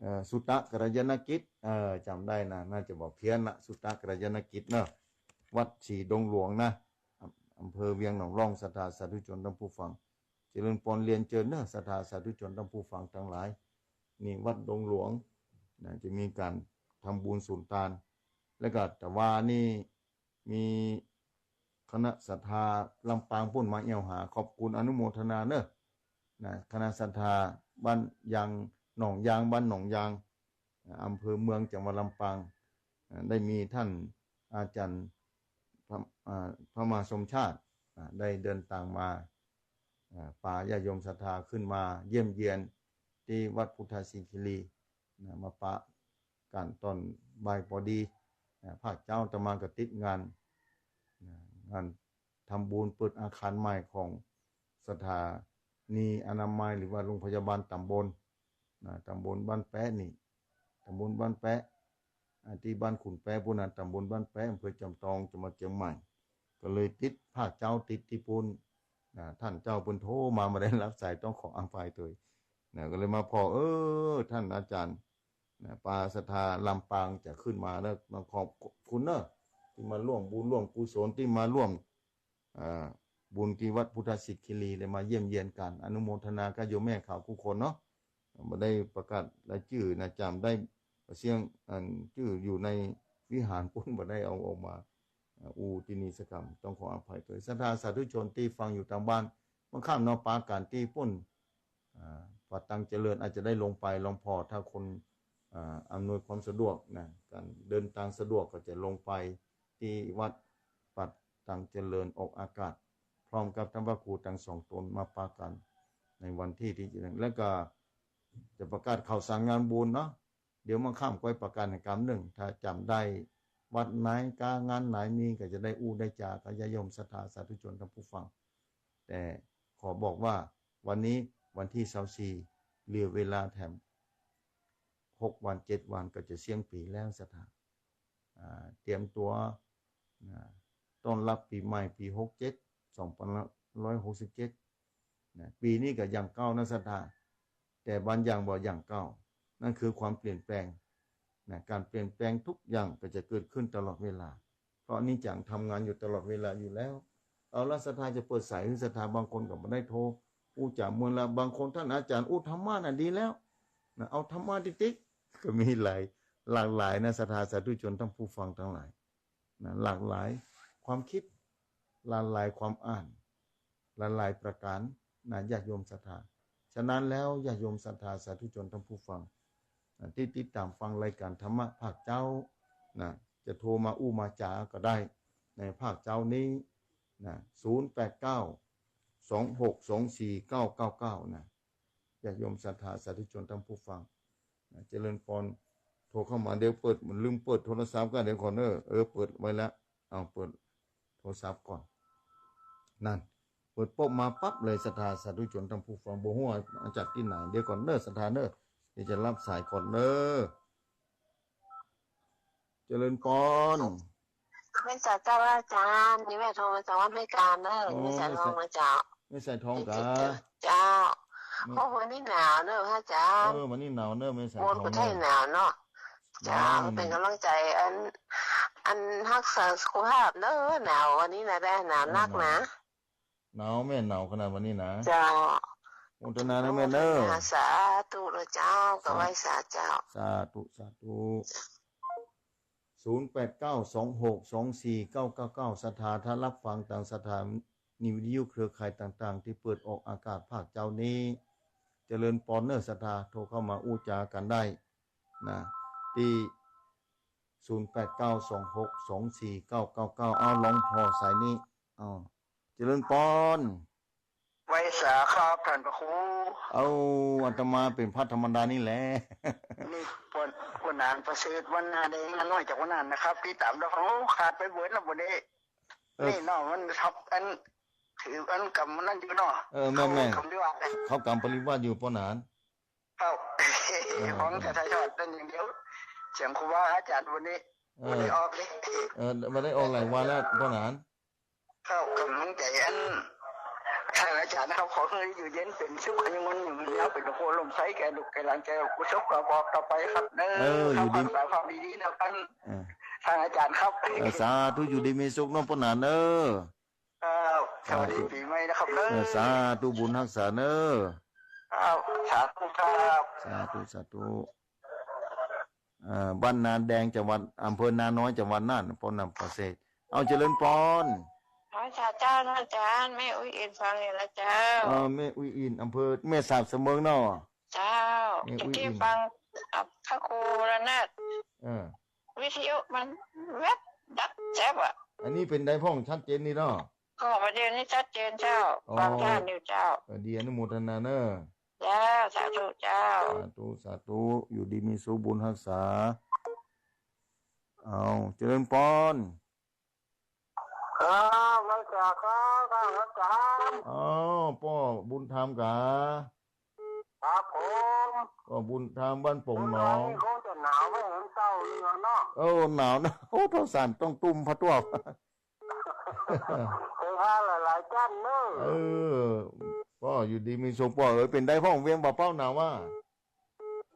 เอ่อ สุตะกัลยาณกิจ เอ่อ จ๋ำได้นะ น่าจะบ่เพี้ยนละ สุตะกัลยาณกิจเนาะ วัดสีดงหลวงนะ อำ อำเภอเวียงหนองล่อง ศรัทธาสาธุชนท่านผู้ฟัง เจริญปอนเรียนเจิญเนาะ ศรัทธาสาธุชนท่านผู้ฟังตังหลาย นี่วัดดงหลวงนะ จะมีก๋านทำบุญสุนตาน แล้วก็ตะวานี่ มีคณะศรัทธาลำปางปู๊นมาแอ่วหา ขอบคุณอนุโมทนาเนาะ นะ คณะศรัทธาบ้านยาง หนองยาง บ้านหนองยาง อ่า อำเภอเมือง จังหวัดลำปาง อ่า ได้มีท่านอาจ๋ารย์พระ อ่า พระมหาสมชาติ อ่า ได้เดินตางมา อ่า ปาญาติโยมศรัทธาขึ้นมาเยี่ยมเยียนตี้วัดพุทธศิริคีรี นะ มาปะกั๋นต๋อนบ่ายปอดี นะ ภาคเจ๊าอาตมาก็ติดงาน นะ งานทำบุญเปิดอาคารใหม่ของสถานีอนามัย หรือว่าโรงพยาบาลต๋ำบล นะ ต๋ำบลบ้านแป๊ะนี่ ต๋ำบลบ้านแป๊ะ อ่า ตี้บ้านขุนแป๊ะปู๊นนะ ต๋ำบลบ้านแป๊ะ อำเภอจอมตอง จังหวัดเจียงใหม่ ก็เลยติดภาคเจ๊าติดตี้ปู๊น นะ ท่านเจ้าเปิ้นโทรมา บ่ได้ฮับสาย ต้องขออภัยตวย นะ ก็เลยมาผ่อ เออ ท่านอาจ๋ารย์ นะ ปาศรัทธาลำปางจะขึ้นมาแล้ว มาขอบคุณเนาะ ตี้มาร่วมบุญร่วมกุศล ตี้มาร่วม อ่า บุญตี้วัดพุทธศิริคีรี ได้มาเยี่ยมเยียนกั๋น อนุโมทนากับโยมแม่เขากู้คนเนาะ บ่ได้ประกาศรายจื้อนะ จ๋ำได้เสี้ยง อัน จื้ออยู่ในวิหารปู๊น บ่ได้เอาออกมา อ่า อู้ตี้นี่สักกำ ต้องขออภัยตวย ศรัทธาสาธุชนตี้ฟังอยู่ตางบ้าน เมื่อค่ำเนาะ ปากั๋นตี้ปู๊น อ่า วัดตังเจริญ อาจจะได้ลงไป ลองผ่อ ถ้าคน อ่า อำนวยความสะดวกนะ ก๋านเดินตางสะดวกก็จะลงไปตี้วัดป่าตังเจริญออกอากาศ พร้อมกับท่านพระครูตังสองต๋นมาปากั๋นในวันตี้ตี้จะ แล้วก็จะประกาศข่าวสารงานบุญเนาะ เดี๋ยวเมื่อค่ำก้อยประกาศอีกกำนึ่ง ถ้าจ๋ำได้วัดไหนก้า งานไหนมี ก็จะได้อู้ได้จ๋ากับญาติโยมศรัทธาสาธุชนท่านผู้ฟัง แต่ขอบอกว่าวันนี้วันตี้ซาวสี่ เหลือเวลาแถมหกวันเจ็ดวันก็จะเสี้ยงปี๋แล้วศรัทธา อ่า เตรียมตั๋ว อ่า ต้อนรับปี๋ใหม่ปี๋หกเจ็ด สองพันห้าร้อยหกสิบเจ็ด นะ ปี๋นี้ก็อย่างเก่านะศรัทธา แต่บางอย่างบ่อย่างเก่า นั่นคือความเปลี่ยนแปลง นะ ก๋านเปลี่ยนแปลงทุกอย่างก็จะเกิดขึ้นตลอดเวลา เพราะอนิจจังทำงานอยู่ตลอดเวลาอยู่แล้ว เอาละ ศรัทธาจะเปิดสายหื้อศรัทธา บางคนก็บ่ได้โทร อู้จ๋ามวลละ บางคน ท่านอาจ๋ารย์อู้ธรรมะน่ะดีแล้ว นะ เอาธรรมะติ๊กๆ ก็มีหลาย หลากหลายนะ ศรัทธาสาธุชนท่านผู้ฟังตังหลาย นะ หลากหลายความคิด หลากหลายความอ่าน หลากหลายประก๋านนะ ญาติโยมศรัทธา ฉะนั้นแล้วญาติโยมศรัทธาสาธุชนท่านผู้ฟัง นะ ตี้ติดต๋ามฟังรายก๋านธรรมะภาคเจ๊านะ จะโทรมาอู้มาจ๋าก็ได้ ในภาคเจ๊านี้นะ ศูนย์แปดเก้า สองหกสองสี่เก้าเก้าเก้า นะ ญาติโยมศรัทธาสาธุชนท่านผู้ฟัง นะ เจริญปอน โทรเข้ามา เดี๋ยวเปิด มันลืมเปิดโทรศัพท์ก่อน เดี๋ยวก่อนเนอะ เออ เปิดไว้แล้ว เอา เปิด โทรศัพท์ก่อน นั่น เปิดโป๊ะมาปั๊บเลย ศรัทธาสาธุชนท่านผู้ฟัง บ่ฮู้ว่ามาจากตี้ไหน เดี๋ยวก่อนเน้อ ศรัทธาเน้อ เดี๋ยวจะรับสายก่อนเน้อ เจริญปอน แม่สายเจ้าอาจารย์ นี่แม่โทรมาจากวัดห้วยกาญเน้อ อ๋อ แม่สายทองนะเจ้า แม่สายทองกา เจ้า แม่ โอ้ วันนี้หนาวเน้อพระอาจารย์ เออ วันนี้หนาวเน้อ แม่สายทองเน้อ ฝนก็ไถ่หนาวเนาะ เจ้า เป๋นก๋ำลังใจ๋ อัน อันฮักษาสุขภาพเน้อ หนาววันนี้นะ ได้หนาวนักนะ หนาวแม่ หนาวขนาดวันนี้นะ เจ้า โมทนานะแม่เน้อ โมทนา สาธุนะเจ้า สา ก็ไหว้สาเจ้า สาธุ สาธุ ศูนย์แปดเก้า สองหกสองสี่เก้าเก้าเก้า ศรัทธาถ้ารับฟังตางสถานีวิทยุเครือข่ายต่างๆ ตี้เปิดออกอากาศภาคเจ๊านี้ เจริญปอนเน้อ ศรัทธาโทรเข้ามาอู้จ๋ากั๋นได้นะ ตี้ ศูนย์แปดเก้า สองหกสองสี่เก้าเก้าเก้า เอา ลองผ่อสายนี้ เอา เจริญปอน ไหว้สาครับท่านพระครู เอา อาตมาเป๋นพระธรรมดานี่แหละ นี่ป้อ ป้อหนานประเสริฐ วันนาแดง น้อยจากวันนั้นนะครับ ติดต๋ามดอก โอ้ ขาดไปเบิดนะบ่ได้ เออ นี่เนาะ มันทับอัน ถืออันกำมันนั่นอยู่เนาะ เออ แม่นๆ เขากำดีกว่า เขากำปริวาสอยู่ป้อหนาน ครับ เออ ของจะถ่ายทอดนั่นอย่างเดียว เสียงครูบาอาจารย์วันนี้ เออ บ่ได้ออกเลย เออ บ่ได้ออกหลายวันแล้วป้อหนาน ครับ ก๋ำลังใจ๋อัน ท่านอาจารย์นะครับ ขอหื้ออยู่เย็นเป๋นสุข อายุมั่นยืนยาว เป๋นโพธิ์ล่มไทรแก่ลูกแก่หลาน แก่กุศลกระบอกต่อไปครับเน้อ เออ อยู่ดี ครับ ความดีๆ นะครับ เออ ท่านอาจารย์ครับ เออ สาธุ อยู่ดีมีสุขเนาะป้อหนานเน้อ ครับ สวัสดี สาธุ ปี๋ใหม่นะครับเน้อ เออ สาธุ บุญฮักษาเน้อ ครับ สาธุครับ สาธุ สาธุ เอ่อ บ้านนาแดง จังหวัด อำเภอนาน้อย จังหวัดน่าน ป้อหนานประเสริฐ เอา เจริญปอน ไหว้สาเจ้านะอาจารย์ แม่อุ๊ยอินฟังอยู่นะเจ้า เออ แม่อุ๊ยอิน อำเภอแม่สาบเสมิงเนาะ เจ้า แม่อุ๊ยอิน ตะกี้ฟัง อ่ะ พระครูระนาด เออ วิทยุมันแวบดับแจ๊บอะ อันนี้เป๋นไดพ่องชัดเจนนี่เนาะ ก็ประเดี๋ยวนี้ชัดเจนเจ้า อ๋อ ฟังชัดอยู่เจ้า เออ ดี อนุโมทนาเน้อ เจ้า สาธุเจ้า สาธุ สาธุ อยู่ดีมีสุข บุญฮักษา เอา เจริญปอน ครับ ไหว้สาครับ อาจารย์ อ๋อ ป้อบุญธรรมกา ครับผม ป้อบุญธรรมบ้านโป่งหนอง คงจะหนาวเหมือนเก่าเลยเนาะ โอ้ หนาวนะ โอ้ เฒ่าสารต้องตุ้มผ้าต้วบ เฮฮาหลายๆ จั้นเน้อ เออ ป้ออยู่ดีมีสุขป้อเอ๋ย เป๋นไดพ่องเวียงป่าเป้าหนาวอะ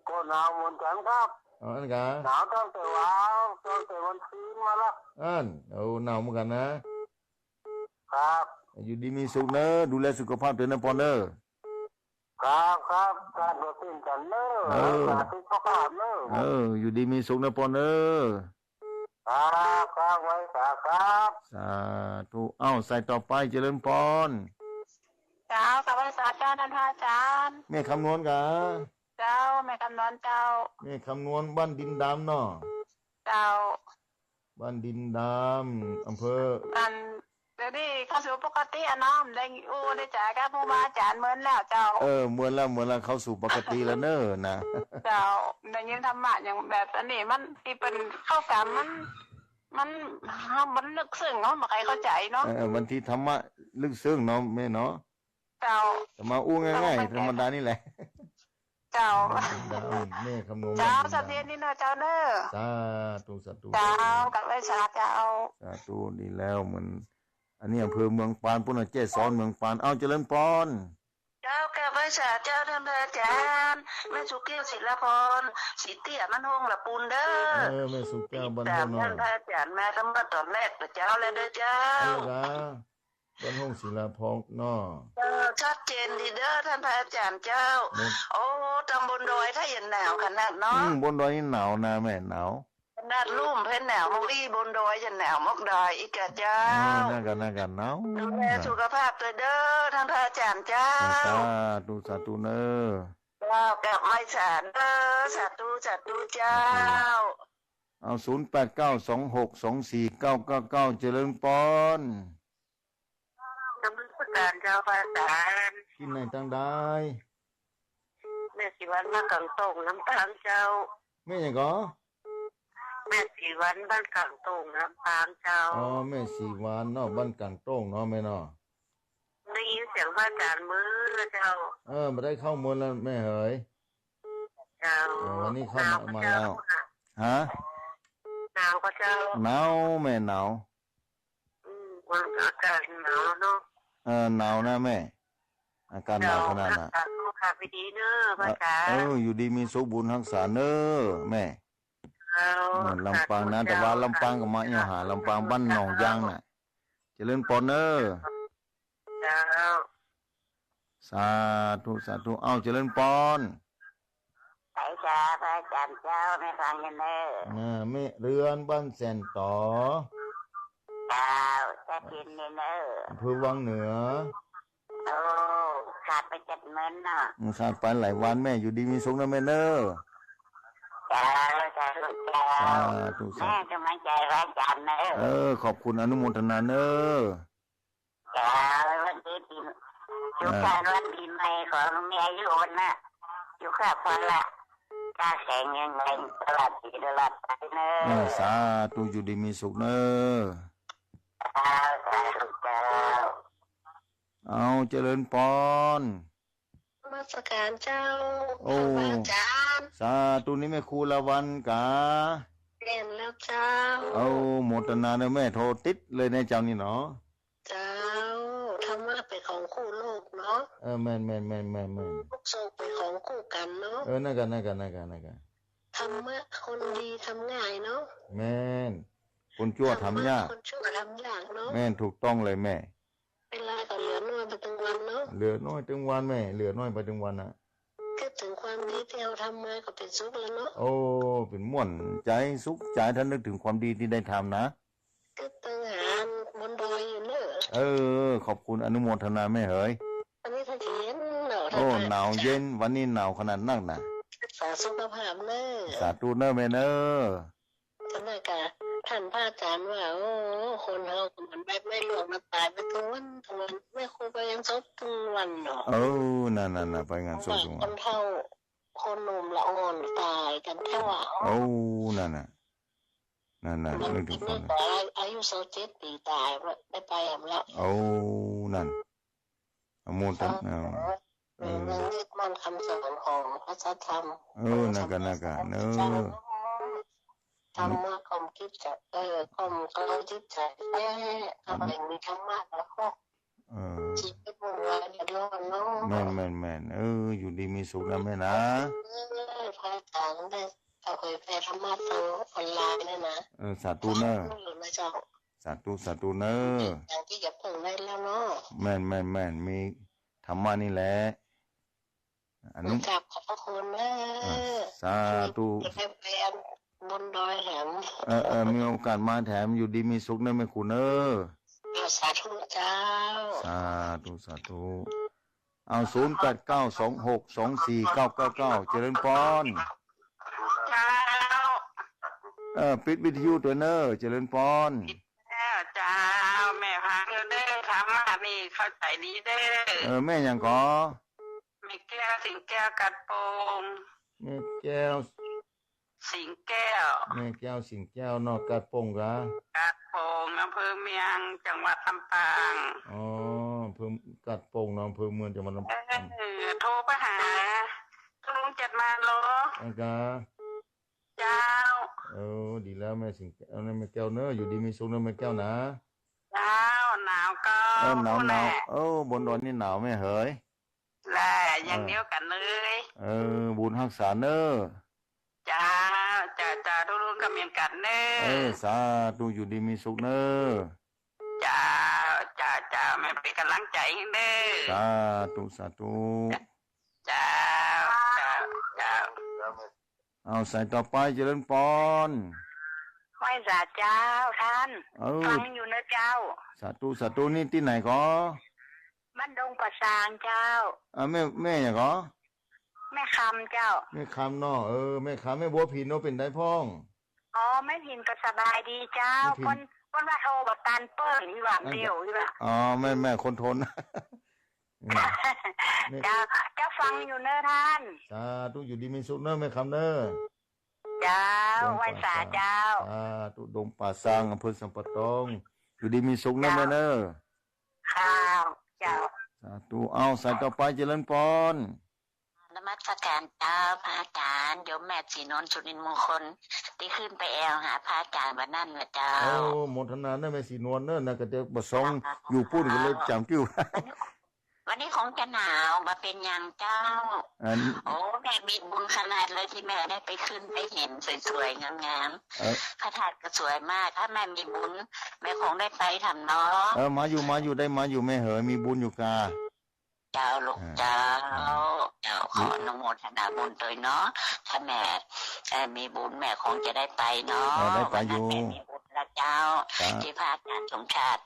ก็หนาวเหมือนกั๋นครับ เอาอั้นกา หนาวตั้งแต่วาน ตั้งแต่วันซืนมาละ อั้น เอา หนาวเหมือนกั๋นนะ ครับ อยู่ดีมีสุขเน้อ ดูแลสุขภาพตวยนะปอนเน้อ ครับ ครับ ครับ อย่าเปลี่ยนกันเน้อ เออ รักษาสุขภาพเน้อ เออ อยู่ดีมีสุขนะปอนเน้อ ครับ ครับ ไหว้สาครับ สาธุ เอ้า สายต่อไป เจริญปอน เจ้า กราบไหว้สาเจ้า ท่านพระอาจารย์ แม่คำนวณกา เจ้า แม่คำนวณเจ้า แม่คำนวณบ้านดินดำเนาะ เจ้า บ้านดินดำ อำเภอ อัน เดี๋ยวนี้เข้าสู่ปกติอะเนาะ ได้อู้ได้จ๋ากับครูบาอาจารย์เหมือนแล้วเจ้า เออ เหมือนแล้ว เหมือนแล้ว เข้าสู่ปกติแล้วเน้อนะ เจ้า ได้ยินธรรมะอย่างแบบอันนี้มันตี้เปิ้นเข้ากรรมมัน มัน มันลึกซึ้งเนาะ บ่ใค่เข้าใจ๋เนาะ เออ บางทีธรรมะลึกซึ้งเนาะแม่เนาะ เจ้า แต่มาอู้ง่ายๆ ธรรมดานี่แหละ เจ้า แม่คำนวณ เจ้า แม่คำนวณ สาธุ นี่เนาะเจ้าเน้อ สาธุ สาธุ เจ้า กราบไหว้สาเจ้า สาธุ ดีแล้ว เหมือน อันนี้อำเภอเมืองปาน ปุ้นน่ะ แจ้ซ้อนเมืองปาน เอ้า เจริญปอน เจ้า กราบไหว้สาเจ้า ท่านพระอาจารย์ แม่สุแก้ว ศิลาพร ศรีเตี้ย บ้านห้องละปูนเด้อ เออ แม่สุแก้ว บ้านห้องเนาะ ติดต๋ามท่านพระอาจารย์มาตั้งแต่ต๋อนแรกแต่เจ๊าแล้วเด้อเจ้า เออ นะ บ้านห้องศิลาพรเนาะ เออ ชัดเจนดีเด้อ ท่านพระอาจารย์เจ้า บน โอ้ ตางบนดอยถ้าเย็นหนาวขนาดเนาะ อืม บนดอยนี่หนาวนะแม่ หนาว ขนาดลุ่มเพิ่นหนาวมอกอี้ บนดอยยังหนาวมอกดอยอีกอะเจ้า เออ นั่นกะ นั่นกะหนาว ดูแลสุขภาพตวยเด้อ ท่านพระอาจารย์เจ้า สาธุ สาธุเน้อ เจ้า กราบไหว้สาเน้อ สาธุ สาธุเจ้า สาธุ เอา ศูนย์แปดเก้า สองหกสองสี่เก้าเก้าเก้า เจริญปอน นมัสการเจ้าพระอาจารย์ ตี้ไหนตางใด แม่ศรีวรรณ มากังโต้งน้ำตาลเจ้า แม่หยังก่อ ม่ศรีวรรณ บ้านก๋างโต้ง ลำปางเจ้า อ๋อ แม่ศรีวรรณเนาะ บ้านก๋างโต้งเนาะแม่เนาะ ได้ยินเสียงพระอาจารย์เมินแล้วเจ้า เออ บ่ได้เข้าเมินแล้วแม่เหย เจ้า เออ วันนี้เข้ามา หนาวก็เจ้า มาแล้ว ฮะ หนาวก็เจ้า หนาวแม่หนาว อืม วันอากาศหนาวเนาะ เออ หนาวนะแม่ อากาศหนาวขนาดน่ะ เจ้า รักษาสุขภาพให้ดีเน้อ พระอาจารย์ เออ อยู่ดีมีสุข บุญฮักษาเน้อแม่ เจ้า เออ ลำปางนะ สาธุเจ้า แต่ว่าลำปางก็มาเอี่ยวหา ลำปางบ้านหนองยางน่ะ เจริญปอนเน้อ เจ้า สาธุ สาธุ เอ้า เจริญปอน ใสจ้า พระอาจารย์เจ้า แม่ฟังอยู่เน้อ อ่า แม่เรือน บ้านแสนต่อ เจ้า จัดถินอยู่เน้อ อำเภอวังเหนือ โอ้ ขาดไปเจ็ดมื้อเนาะ อืม ขาดไปหลายวันแม่ อยู่ดีมีสุขนะแม่เน้อ เจ้า สาธุเจ้า สาธุ สาธุ แม่กำลังใจพระอาจารย์เน้อ เออ ขอบคุณอนุโมทนาเน้อ เจ้า วันนี้ปี สุขสันต์วันปีใหม่ ขอให้มีอายุวันนะ สุขะพละ กล้าแข็งแรงตลอดปีตลอดไปเน้อ เออ สาธุ อยู่ดีมีสุขเน้อ เจ้า สาธุเจ้า เอา เจริญปอน นมัสการเจ้า โอ้ พระอาจารย์ สาธุ นี่แม่ครูละวันกา แม่นแล้วเจ้า เอา โมทนาเน้อแม่ โทรติดเลยในเจ้านี่เนาะ เจ้า ธรรมะเป๋นของคู่โลกเนาะ เออ แม่น แม่น แม่น แม่น แม่น ทุกข์โศกเป๋นของคู่กั๋นเนาะ เออ นั่นกะ นั่นกะ นั่นกะ นั่นกะ ธรรมะคนดีทำง่ายเนาะ แม่น คนชั่วทำยาก ธรรมะคนชั่วทำยากเนาะ แม่น ถูกต้องเลยแม่ เวลาก็เหลือน้อยไปตึงวันเนาะ เหลือน้อยตึงวันแม่ เหลือน้อยไปตึงวันน่ะ กึ๊ดเถิงความดีตี้เฮาทำมาก็เป๋นสุขแล้วเนาะ โอ้ เป๋นม่วนใจ๋ สุขใจ๋ ถ้านึกเถิงความดีตี้ได้ทำนะ กึ๊ดเถิงหาบนดอยอยู่เน้อ เออ ขอบคุณอนุโมทนาแม่เหย วันนี้เย็นเนาะ โอ้ หนาวเย็น วันนี้หนาวขนาดนักน่ะ รักษาสุขภาพเน้อ สาธุเน้อแม่เน้อ ก็นั่นกะ ท่านพระอาจารย์ว่า โอ้ คนเฮาก็เหมือนใบไม้ร่วงนะ ต๋ายไปตึงวันตึงวัน แม่ครูไปงานศพตึงวันเนาะ เออ นั่นๆๆ ไปงานศพตึงวัน คนเฒ่า คนหนุ่มละอ่อนต๋ายกั๋นแท้ว่า โอ้ นั่นน่ะ นั่นน่ะ นึกเถิงคน นี่ก็อายุซาวเจ็ดปี๋ต๋าย ได้ไปแหมแล้ว โอ้ นั่น อนุโมทนา เออ เออ เรื่องยึดมั่นคำสอนของพระสัทธรรม เออ นั่นกะ นั่นกะ เออ ธรรมะคมจิตใจ๋ เออ คมกำลังจิตใจ๋แท้ ถ้าใผมีธรรมะแล้วก็ เออ จิตไม่วุ่นวายเดือดร้อนเนาะ แม่น แม่น แม่น เออ อยู่ดีมีสุขนะแม่นะ เออ พระอาจารย์ได้เอาเผยแผ่ธรรมะทางออนไลน์เนี่ยนะ เออ สาธุเน้อ สาธุอยู่นะเจ้า สาธุ สาธุเน้อ อย่างตี้จะเพิ่งได้แล้วเนาะ แม่น แม่น แม่น มีธรรมะนี่แหละ อนุ กราบขอบพระคุณเน้อ อ่ะ สาธุ จะได้ไปบนดอยแหม เออ เออ มีโอกาสมาแถม อยู่ดีมีสุขเน้อแม่ครูเน้อ อ่ะ สาธุเจ้า สาธุ สาธุ เอา ศูนย์แปดเก้า สองหกสองสี่เก้าเก้าเก้า เจริญปอน เจ้า เออ ปิดวิทยุตวยเน้อ เจริญปอน เจ้า เจ้า แม่ฟังอยู่เน้อ ธรรมะนี่เข้าใจ๋ดีเน้อ เออ แม่หยังก่อ แม่แก้ว สิงห์แก้ว กาดโป่ง แม่แก้ว สิงห์แก้ว แม่แก้ว สิงห์แก้วเนาะ กาดโป่งกา กาดโป่ง อำเภอเมือง จังหวัดลำปาง อ๋อ อำเภอกาดโป่งเนาะ อำเภอเมือง จังหวัดลำปาง เออ โทรไปหาลุงจัดมาเหรอ อันกา เจ้า เออ ดีแล้วแม่สิงห์แก้ว แม่แก้วเน้อ อยู่ดีมีสุขเน้อแม่แก้วนะ เจ้า หนาวก็ เออ หนาว พูดแหละ หนาว เออ บนดอยนี่หนาวแม่เหย แหละ อย่างเดียวกั๋นเลย เออ บุญฮักษาเน้อ เจ้า เจ้า เจ้า ทุกๆ ก็เหมือนกั๋นเน้อ เออ สาธุ อยู่ดีมีสุขเน้อ เจ้า เจ้า เจ้า แม่เป๋นก๋ำลังใจ๋หื้อเน้อ สาธุ สาธุ เจ้า เจ้า เจ้า เอาสายต่อไป เจริญปอน ไหว้สาเจ้าต้าน เออ ฟังอยู่เน้อเจ้า สาธุ สาธุ นี่ตี้ไหนก่อ บ้านดงป่าซางเจ้า อ่า แม่ แม่หยังก่อ แม่คำเจ้า แม่คำเนาะ เออ แม่คำ แม่บัวผินเนาะ เป๋นใดพ่อง อ๋อ แม่ผินก็สบายดีเจ้า แม่ผิน เปิ้น เปิ้นว่าโทรบ่ตันเปิ้น อีหว่า อัน เดียว อีหว่า อ๋อ แม่ แม่คนทน อืม แม่ เจ้า เจ้าฟังอยู่เน้อต้าน สาธุ อยู่ดีมีสุขเน้อแม่คำเน้อ เจ้า ดงป่าซาง ไหว้สาเจ้า สาธุ ดงป่าซาง อำเภอสัมปะตอง อยู่ดีมีสุขนะแม่เนอะ เจ้า เจ้า สาธุ เอา สายต่อไป เจริญพร นมัสการเจ้า พระอาจารย์ โยมแม่ศรีนวล สุรินทร์มงคล ตี้ขึ้นไปแอวหาพระอาจารย์วันนั้นนะเจ้า โอ้ โมทนาเนอะ แม่ศรีนวลเนอะ นะ ก็จะบ่ส่อง อยู่ปู๊นก็เลยจ๋ำกิ้ว วันนี้คงจะหนาว บ่เป๋นหยังเจ้า อัน โอ้ แม่มีบุญขนาดเลยตี้แม่ได้ไปขึ้นไปหันสวยๆ งามๆ เออ พระธาตุก็สวยมาก ถ้าแม่มีบุญ แม่คงได้ไปทำเนาะ เออ มาอยู่ มาอยู่ ได้มาอยู่ แม่เหย มีบุญอยู่กา เจ้าลูก อ่า เจ้า อ่า เจ้า ขออนุโมทนาบุญตวยเนาะ ถ้าแม่ เอ่อ มีบุญแม่คงจะได้ไปเนาะ เออ ได้ไปอยู่ วันนั้นแม่มีบุญแล้วเจ้า ครับ ตี้พระอาจารย์สมชาติ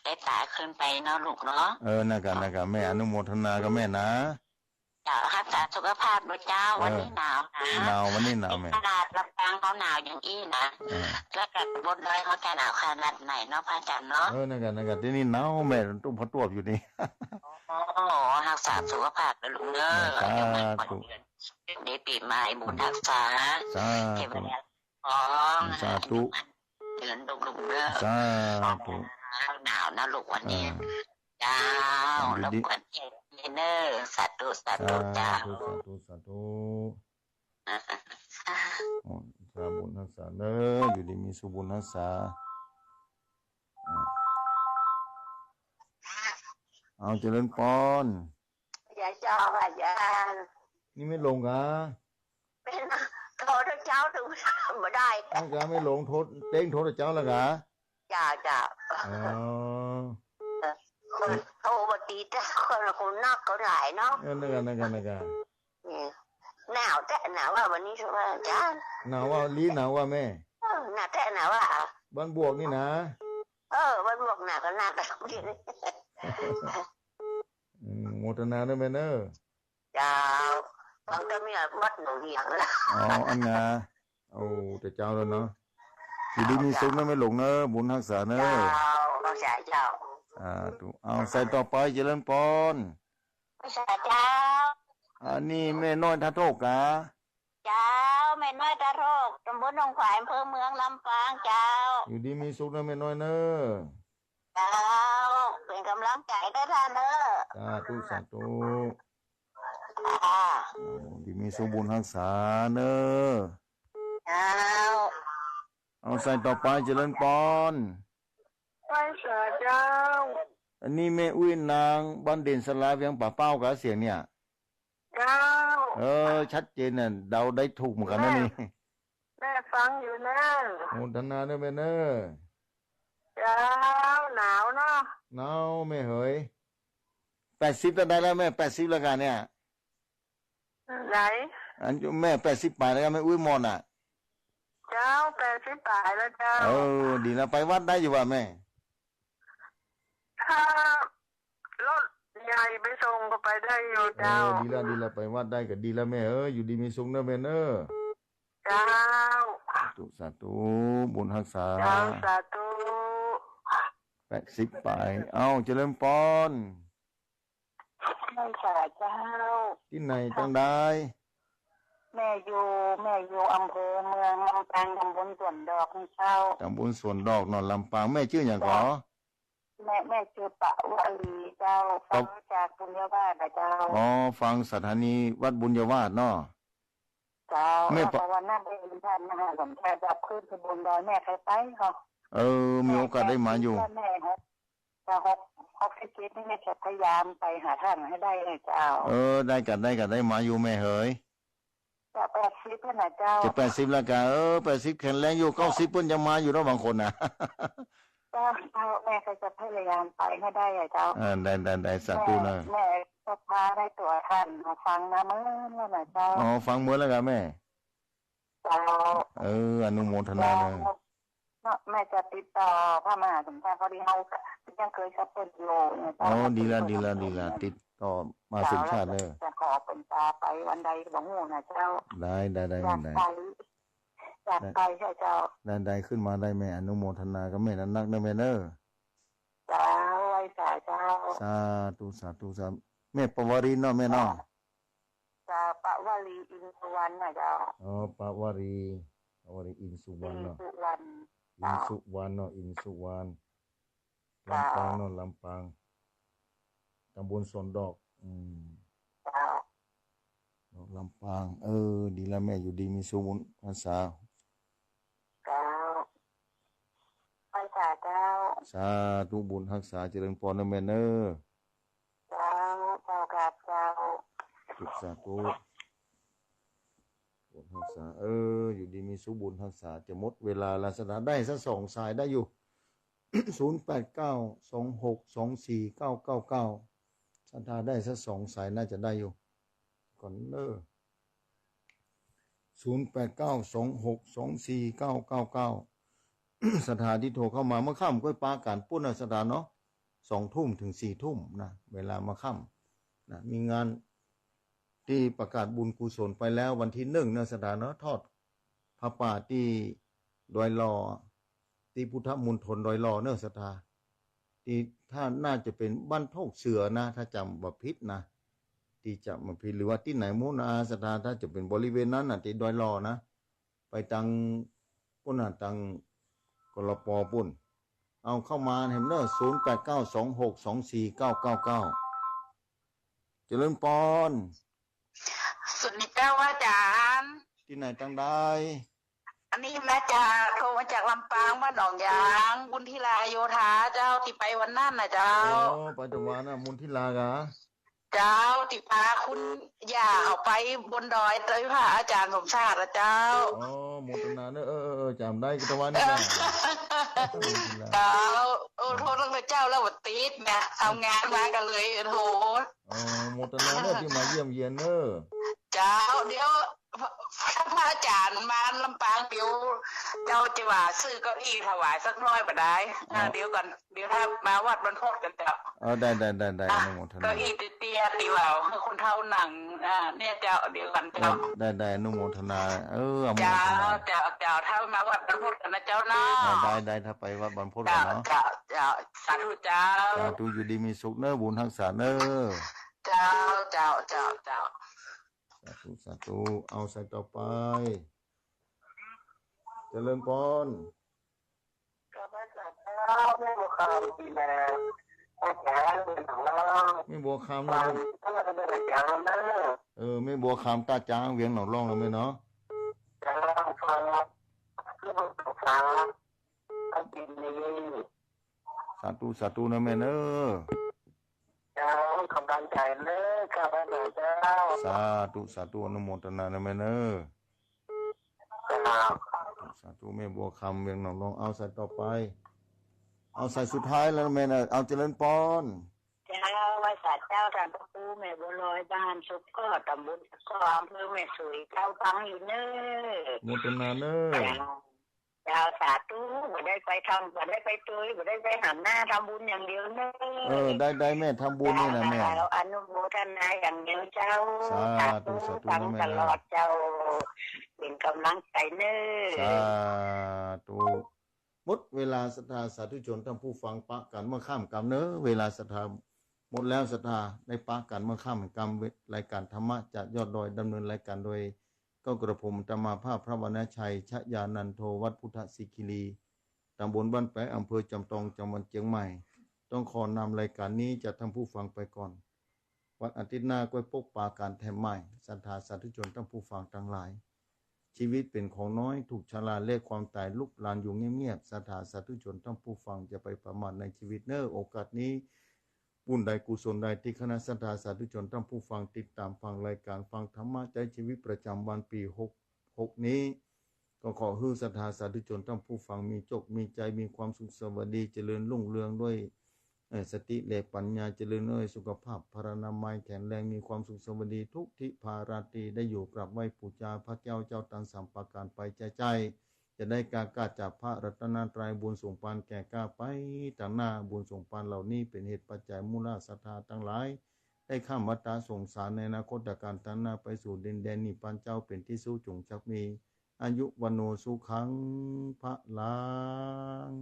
ได้ปาขึ้นไปเนาะลูกเนาะ เออ นั่นกะ นั่นกะ แม่อนุโมทนากับแม่นะ เจ้า ฮักษาสุขภาพด้วยเจ้า เออ วันนี้หนาวนะ หนาว วันนี้หนาวแม่ ขนาดลำปางเขาหนาวอย่างอี้นะ เออ แล้วก็บนดอยเขาจะหนาวขนาดไหนเนาะพระอาจารย์เนาะ เออ นั่นกะ นั่นกะ ตี้นี่หนาวแม่ ตุ้มผ้าตวบอยู่นี่ อ๋อ ฮักษาสุขภาพนะลูกเนอะ สาธุ เดี๋ยวมาขอเดือน เดี๋ยวปีใหม่บุญฮักษา สาธุ เทวดา อ๋อ สาธุ เดือนลูกๆ เนอะ สาธุ หนาวนะลูกวันนี้ อ่า เจ้า อยู่ดี รบกวนเทวดาเนอะ สาธุ สาธุ สาธุ เจ้า สาธุ สาธุ อ่า โอ้ สาบุญฮักษาเนอะ อยู่ดีมีสุขบุญฮักษา อ่า เอาเจริญพร อย่าเจ้าค่ะอาจารย์ นี่แม่หลงกา เป๋น โทรเจ้าถึงบ่ได้ นั่นกา แม่หลงโทร เต้งโทรเจ้าแล้วกา จ้า จ้า อ๋อ เออ คนโทรบ่ติด คน คนนักคนหลายเนาะ เออ นั่นกา นั่นกา นั่นกา นี่ หนาวแต๊ หนาวว่าวันนี้ว่าอาจารย์ หนาวว่าลี้ หนาวว่าแม่ เออ หนาวแต๊ หนาวว่า บ้านบวกนี่นะ เออ บ้านบวกหนาวก็หนาวแบบนี้ อืม โมทนาด้วยแม่เนอะ เจ้า ฟังแต่เมียวัดหนองเหียงนะ อ๋อ อันนา โอ้ แต่เจ้าแล้วเนาะ อยู่ดีมีสุขนะแม่หลงเนอะ บุญฮักษาเนอะ เจ้า ฮักษาเจ้า อ่า ถูก เอา สายต่อไป เจริญพร ฮักษาเจ้า อันนี้แม่น้อยท่าโทกกา เจ้า แม่น้อยท่าโทก ตำบลหนองขวาย อำเภอเมือง ลำปาง เจ้า อยู่ดีมีสุขนะแม่น้อยเนอะ เจ้า เป๋นก๋ำลังใจ๋ด้วยต้านเนอะ สาธุ สาธุ อ่า อยู่ดีมีสุขบุญฮักษาเนอะ เจ้า เอา สายต่อไป เจริญพร ไหว้สาเจ้า อันนี้แม่อุ๊ยนาง บ้านเด่นสลา เวียงป่าเป้ากา เสียงเนี่ย เจ้า เออ ชัดเจนน่ะ เดาได้ถูกเหมือนกั๋นนะนี่ แม่ฟังอยู่นะ โมทนาด้วยแม่เนอะ เจ้า หนาวเนาะ หนาวแม่เหย แปดสิบเต้าใดแล้วแม่ แปดสิบแล้วกาเนี่ย ไหน อันแม่แปดสิบป๋ายแล้วกา แม่อุ๊ยมอนน่ะ เจ้า แปดสิบป๋ายแล้วเจ้า เออ ดีแล้ว ไปวัดได้อยู่บ่แม่ ถ้ารถใหญ่ไปส่งก็ไปได้อยู่เจ้า เออ ดีแล้ว ดีแล้ว ไปวัดได้ก็ดีแล้วแม่เอ้ย อยู่ดีมีสุขเนอะแม่เนอะ เจ้า สาธุ สาธุ บุญฮักษา เจ้า สาธุ แปดสิบป๋าย เอา เจริญพร ไหว้สาเจ้า ตี้ไหนจังใด แม่อยู่ แม่อยู่อำเภอเมือง ลำปาง ตำบลสวนดอกนี่เจ้า ตำบลสวนดอกเนาะ ลำปาง แม่จื้อหยังก่อ แม่ แม่จื้อปะวลีเจ้า ฟังจากบุญญาวาสนะเจ้า อ๋อ ฟังสถานีวัดบุญญาวาสเนาะ เจ้า แม่ปะ แล้วก็วันนั้นได้ยินท่านมหาสมชาติว่าขึ้นไปบนดอย แม่เคยไปเนาะ เออ มีโอกาสได้มาอยู่ แม่หก แต่หก หกสิบเจ็ดนี่แม่จะพยายามไปหาท่านให้ได้นะเจ้า เออ ได้กั๋น ได้กั๋น ได้มาอยู่แม่เหย จะแปดสิบแล้วนะเจ้า จะแปดสิบแล้วกา เออ แปดสิบแข็งแรงอยู่ เก้าสิบเปิ้นยังมาอยู่เนาะ บางคนน่ะ เจ้า เจ้า แม่ก็จะพยายามไปให้ได้อะเจ้า เออ ได้ ได้ ได้ สาธุนะ แม่ แม่ศรัทธาในตั๋วท่านมาฟังมาเมินแล้วนะเจ้า อ๋อ ฟังเมินแล้วกาแม่ เจ้า เออ อนุโมทนานะ เนาะ แม่จะติดต่อพระมหาสมชาติ พอดีเฮายังเคยสับเปิ้นอยู่เนี่ย อ๋อ ดีละ ดีละ ดีละ ติดต่อมหาสมชาติเนอะ จะขอเปิ้นปาไปวันใดก็บ่ฮู้นะเจ้า ได้ ได้ ได้ อยากไป ได้ อยากไปใช่เจ้า ได้ ได้ ขึ้นมาได้แม่ อนุโมทนากับแม่นักๆ นะแม่เนอะ เจ้า ไหว้สาเจ้า สาธุ สาธุ สาธุ แม่ปะวลีเนาะแม่เนาะ เจ้า ปะวลี อินทวันนะเจ้า อ๋อ ปะวลี เอาว่าอินสุวรรณเนาะ อินสุวรรณ อินสุวรรณเนาะ อินสุวรรณ ลำปางเนาะ ลำปาง ตำบลสวนดอก อืม เจ้า เนาะ ลำปาง เออ ดีแล้วแม่ อยู่ดีมีสุขบุญฮักษา เจ้า ไหว้สาเจ้า สาธุ บุญฮักษา เจริญปอนนะแม่เนอะ เจ้า เจ้ากราบเจ้า สาธุ สาธุ บุญฮักษา เออ อยู่ดีมีสุข บุญฮักษา จะหมดเวลาแล้ว ศรัทธาได้สักสองสายได้อยู่ ศูนย์แปดเก้า สองหกสองสี่เก้าเก้าเก้า ศรัทธาได้สักสองสายน่าจะได้อยู่ ก่อนเนอะ ศูนย์แปดเก้า สองหกสองสี่เก้าเก้าเก้า ศรัทธาตี้โทรเข้ามาเมื่อค่ำก็ปากั๋นปุ้นนะศรัทธาเนาะ สองทุ่มถึงสี่ทุ่มนะ เวลาเมื่อค่ำนะ มีงานตี้ประกาศบุญกุศลไปแล้ววันที่หนึ่งนะศรัทธาเนาะ ทอดผ้าป่าตี้ดอยหล่อ ตี้พุทธมณฑลดอยหล่อเนอะศรัทธา ตี้ถ้าน่าจะเป๋นบ้านโคกเสือนะ ถ้าจ๋ำบ่ผิดนะ ตี้จ๋ำบ่ผิด หรือว่าตี้ไหนหมู่นะศรัทธา ถ้าจะเป๋นบริเวณนั้นน่ะ ตี้ดอยหล่อนะ ไปตางปุ้นน่ะ ตาง กลป ปุ้น เอาเข้ามาแหมเนอะ ศูนย์แปดเก้า สองหกสองสี่เก้าเก้าเก้า เจริญปอน สวัสดีเจ้าอาจ๋ารย์ ตี้ไหนตางใด อันนี้มาจาก โทรมาจากลำปาง บ้านหนองยาง บุญธิลาโยธาเจ้า ตี้ไปวันนั้นน่ะเจ้า อ๋อ ไปตะวันน่ะ บุญธิลากะ เจ้า ตี้ปาคุณย่าเขาไปบนดอย โตยพระอาจ๋ารย์สมชาติอะเจ้า อ๋อ โมทนาเนอะ เออ เออ เออ จ๋ำได้กะตะวันนี่นะ เจ้า โอ้ โทษตั้งแต่เจ้าแล้วบ่ติดนะ เอางานมากั๋นเลย โอ้โห อ๋อ โมทนาเนอะ ตี้มาเยี่ยมเยียนเนอะ เจ้า เดี๋ยว ถ้าพระอาจ๋ารย์มาลำปาง เดี๋ยวเจ้าจะว่าซื้อเก้าอี้ถวายสักหน้อยบ่ได้ อ่า อ๋อ เดี๋ยวก่อน เดี๋ยวถ้ามาวัดบรรพตกั๋นเจ้า เออ ได้ ได้ ได้ ได้ อ่ะ อนุโมทนา เก้าอี้เตี้ยๆ ตี้ว่าหื้อคนเฒ่านั่ง อ่า เนี่ยเจ้า เดี๋ยวก่อนเจ้า ได้ ได้ ได้ อนุโมทนา เออ อนุโมทนา เจ้า เจ้า เจ้า ถ้ามาวัดบรรพตกั๋นนะเจ้าเนาะ อ่า ได้ ได้ ถ้าไปวัดบรรพตกั๋นเนาะ เจ้า เจ้า สาธุเจ้า สาธุ อยู่ดีมีสุขเนอะ บุญฮักษาเนอะ เจ้า เจ้า เจ้า เจ้า สาธุ สาธุ เอาสายต่อไป เจริญปอน ข้าพเจ้าแม่บัวคำนี่แหละ อาจ๋ารย์เป็นของเรา แม่บัวคำนะ ฟังตั้งแต่รายการนะ เออ แม่บัวคำ ต้าจ๊าง เวียงหนองล่องนะแม่เนาะ เจ้า ฟัง คือฟัง ฟัง สาธุ สาธุนะแม่เนอะ เจ้า กำลังใจ๋เนอะ ข้าพเจ้า สาธุ สาธุ อนุโมทนานะแม่เนอะ เจ้า สาธุ แม่บัวคำ เวียงหนองล่อง เอาสายต่อไป เอาสายสุดท้ายแล้วแม่เนอะ เอาเจริญปอน เจ้า ไหว้สาเจ้า ต้านพระครูแม่บัวลอย บ้านสุกก็ ตำบลสุกก็ อำเภอแม่สวย เจ้า ฟังอยู่เนอะ โมทนาเนอะ เจ้า เจ้า สาธุ บ่ได้ไปทำ บ่ได้ไปตวย บ่ได้ไปหาหน้าทำบุญอย่างเดียวเนอะ เออ ได้ ได้แม่ ทำบุญนี่นะแม่ เจ้า อนุโมทนาอย่างเดียวเจ้า สาธุ สาธุ สาธุ ฟัง แม่นะ ตลอดเจ้า เป็นกำลังใจ๋เนอะ สาธุ หมดเวลาศรัทธาสาธุชนท่านผู้ฟัง ปะกั๋นเมื่อค่ำกำเนอะ เวลาศรัทธาหมดแล้ว ศรัทธาได้ปะกั๋นเมื่อค่ำกำ รายการธรรมะจากยอดดอย ดำเนินรายการโดย ก็กระผมอาตมาภาพพระวรรณชัย ชยานันโท วัดพุทธสิคิรี ตำบลบ้านแป๊ะ อำเภอจอมตอง จังหวัดเจียงใหม่ ต้องขอนำรายการนี้จากท่านผู้ฟังไปก่อน วันอาทิตย์หน้าก้อยปะกั๋นแถมใหม่ ศรัทธาสาธุชนท่านผู้ฟังตังหลาย ชีวิตเป๋นของน้อย ถูกชราและความต๋ายลุกลานอยู่เงียบๆ ศรัทธาสาธุชนท่านผู้ฟังจะไปประมาทในชีวิตเนอะ โอกาสนี้ บุญใดกุศลใดตี้คณะศรัทธาสาธุชนท่านผู้ฟังติดต๋ามฟังรายการฟังธรรมะใจ๊ชีวิตประจ๋ำวันปี๋หกหกนี้ ก็ขอหื้อศรัทธาสาธุชนท่านผู้ฟังมีโจคมีชัย มีความสุขสวัสดี เจริญรุ่งเรืองด้วย เอ่อ สติและปัญญา เจริญด้วยสุขภาพพลานามัยแข็งแรง มีความสุขสวัสดีทุกทิพาราตรี ได้อยู่กราบไหว้ปู๋จาพระแก้วเจ้าตังสามประก๋านไปใจ๊ๆ จะได้ก้าวก้าจากพระรัตนตรัย บุญส่งปานแก่ก้าไปตางหน้า บุญส่งปานเหล่านี้เป๋นเหตุปัจจัยมูลศรัทธาตังหลาย ได้ข้ามวัฏสงสารในอนาคตกาลตางหน้าไปสู่ดินแดนนิพพานเจ้าเป๋นตี้สุข จงจักมีอายุวัณโณสุขังพลัง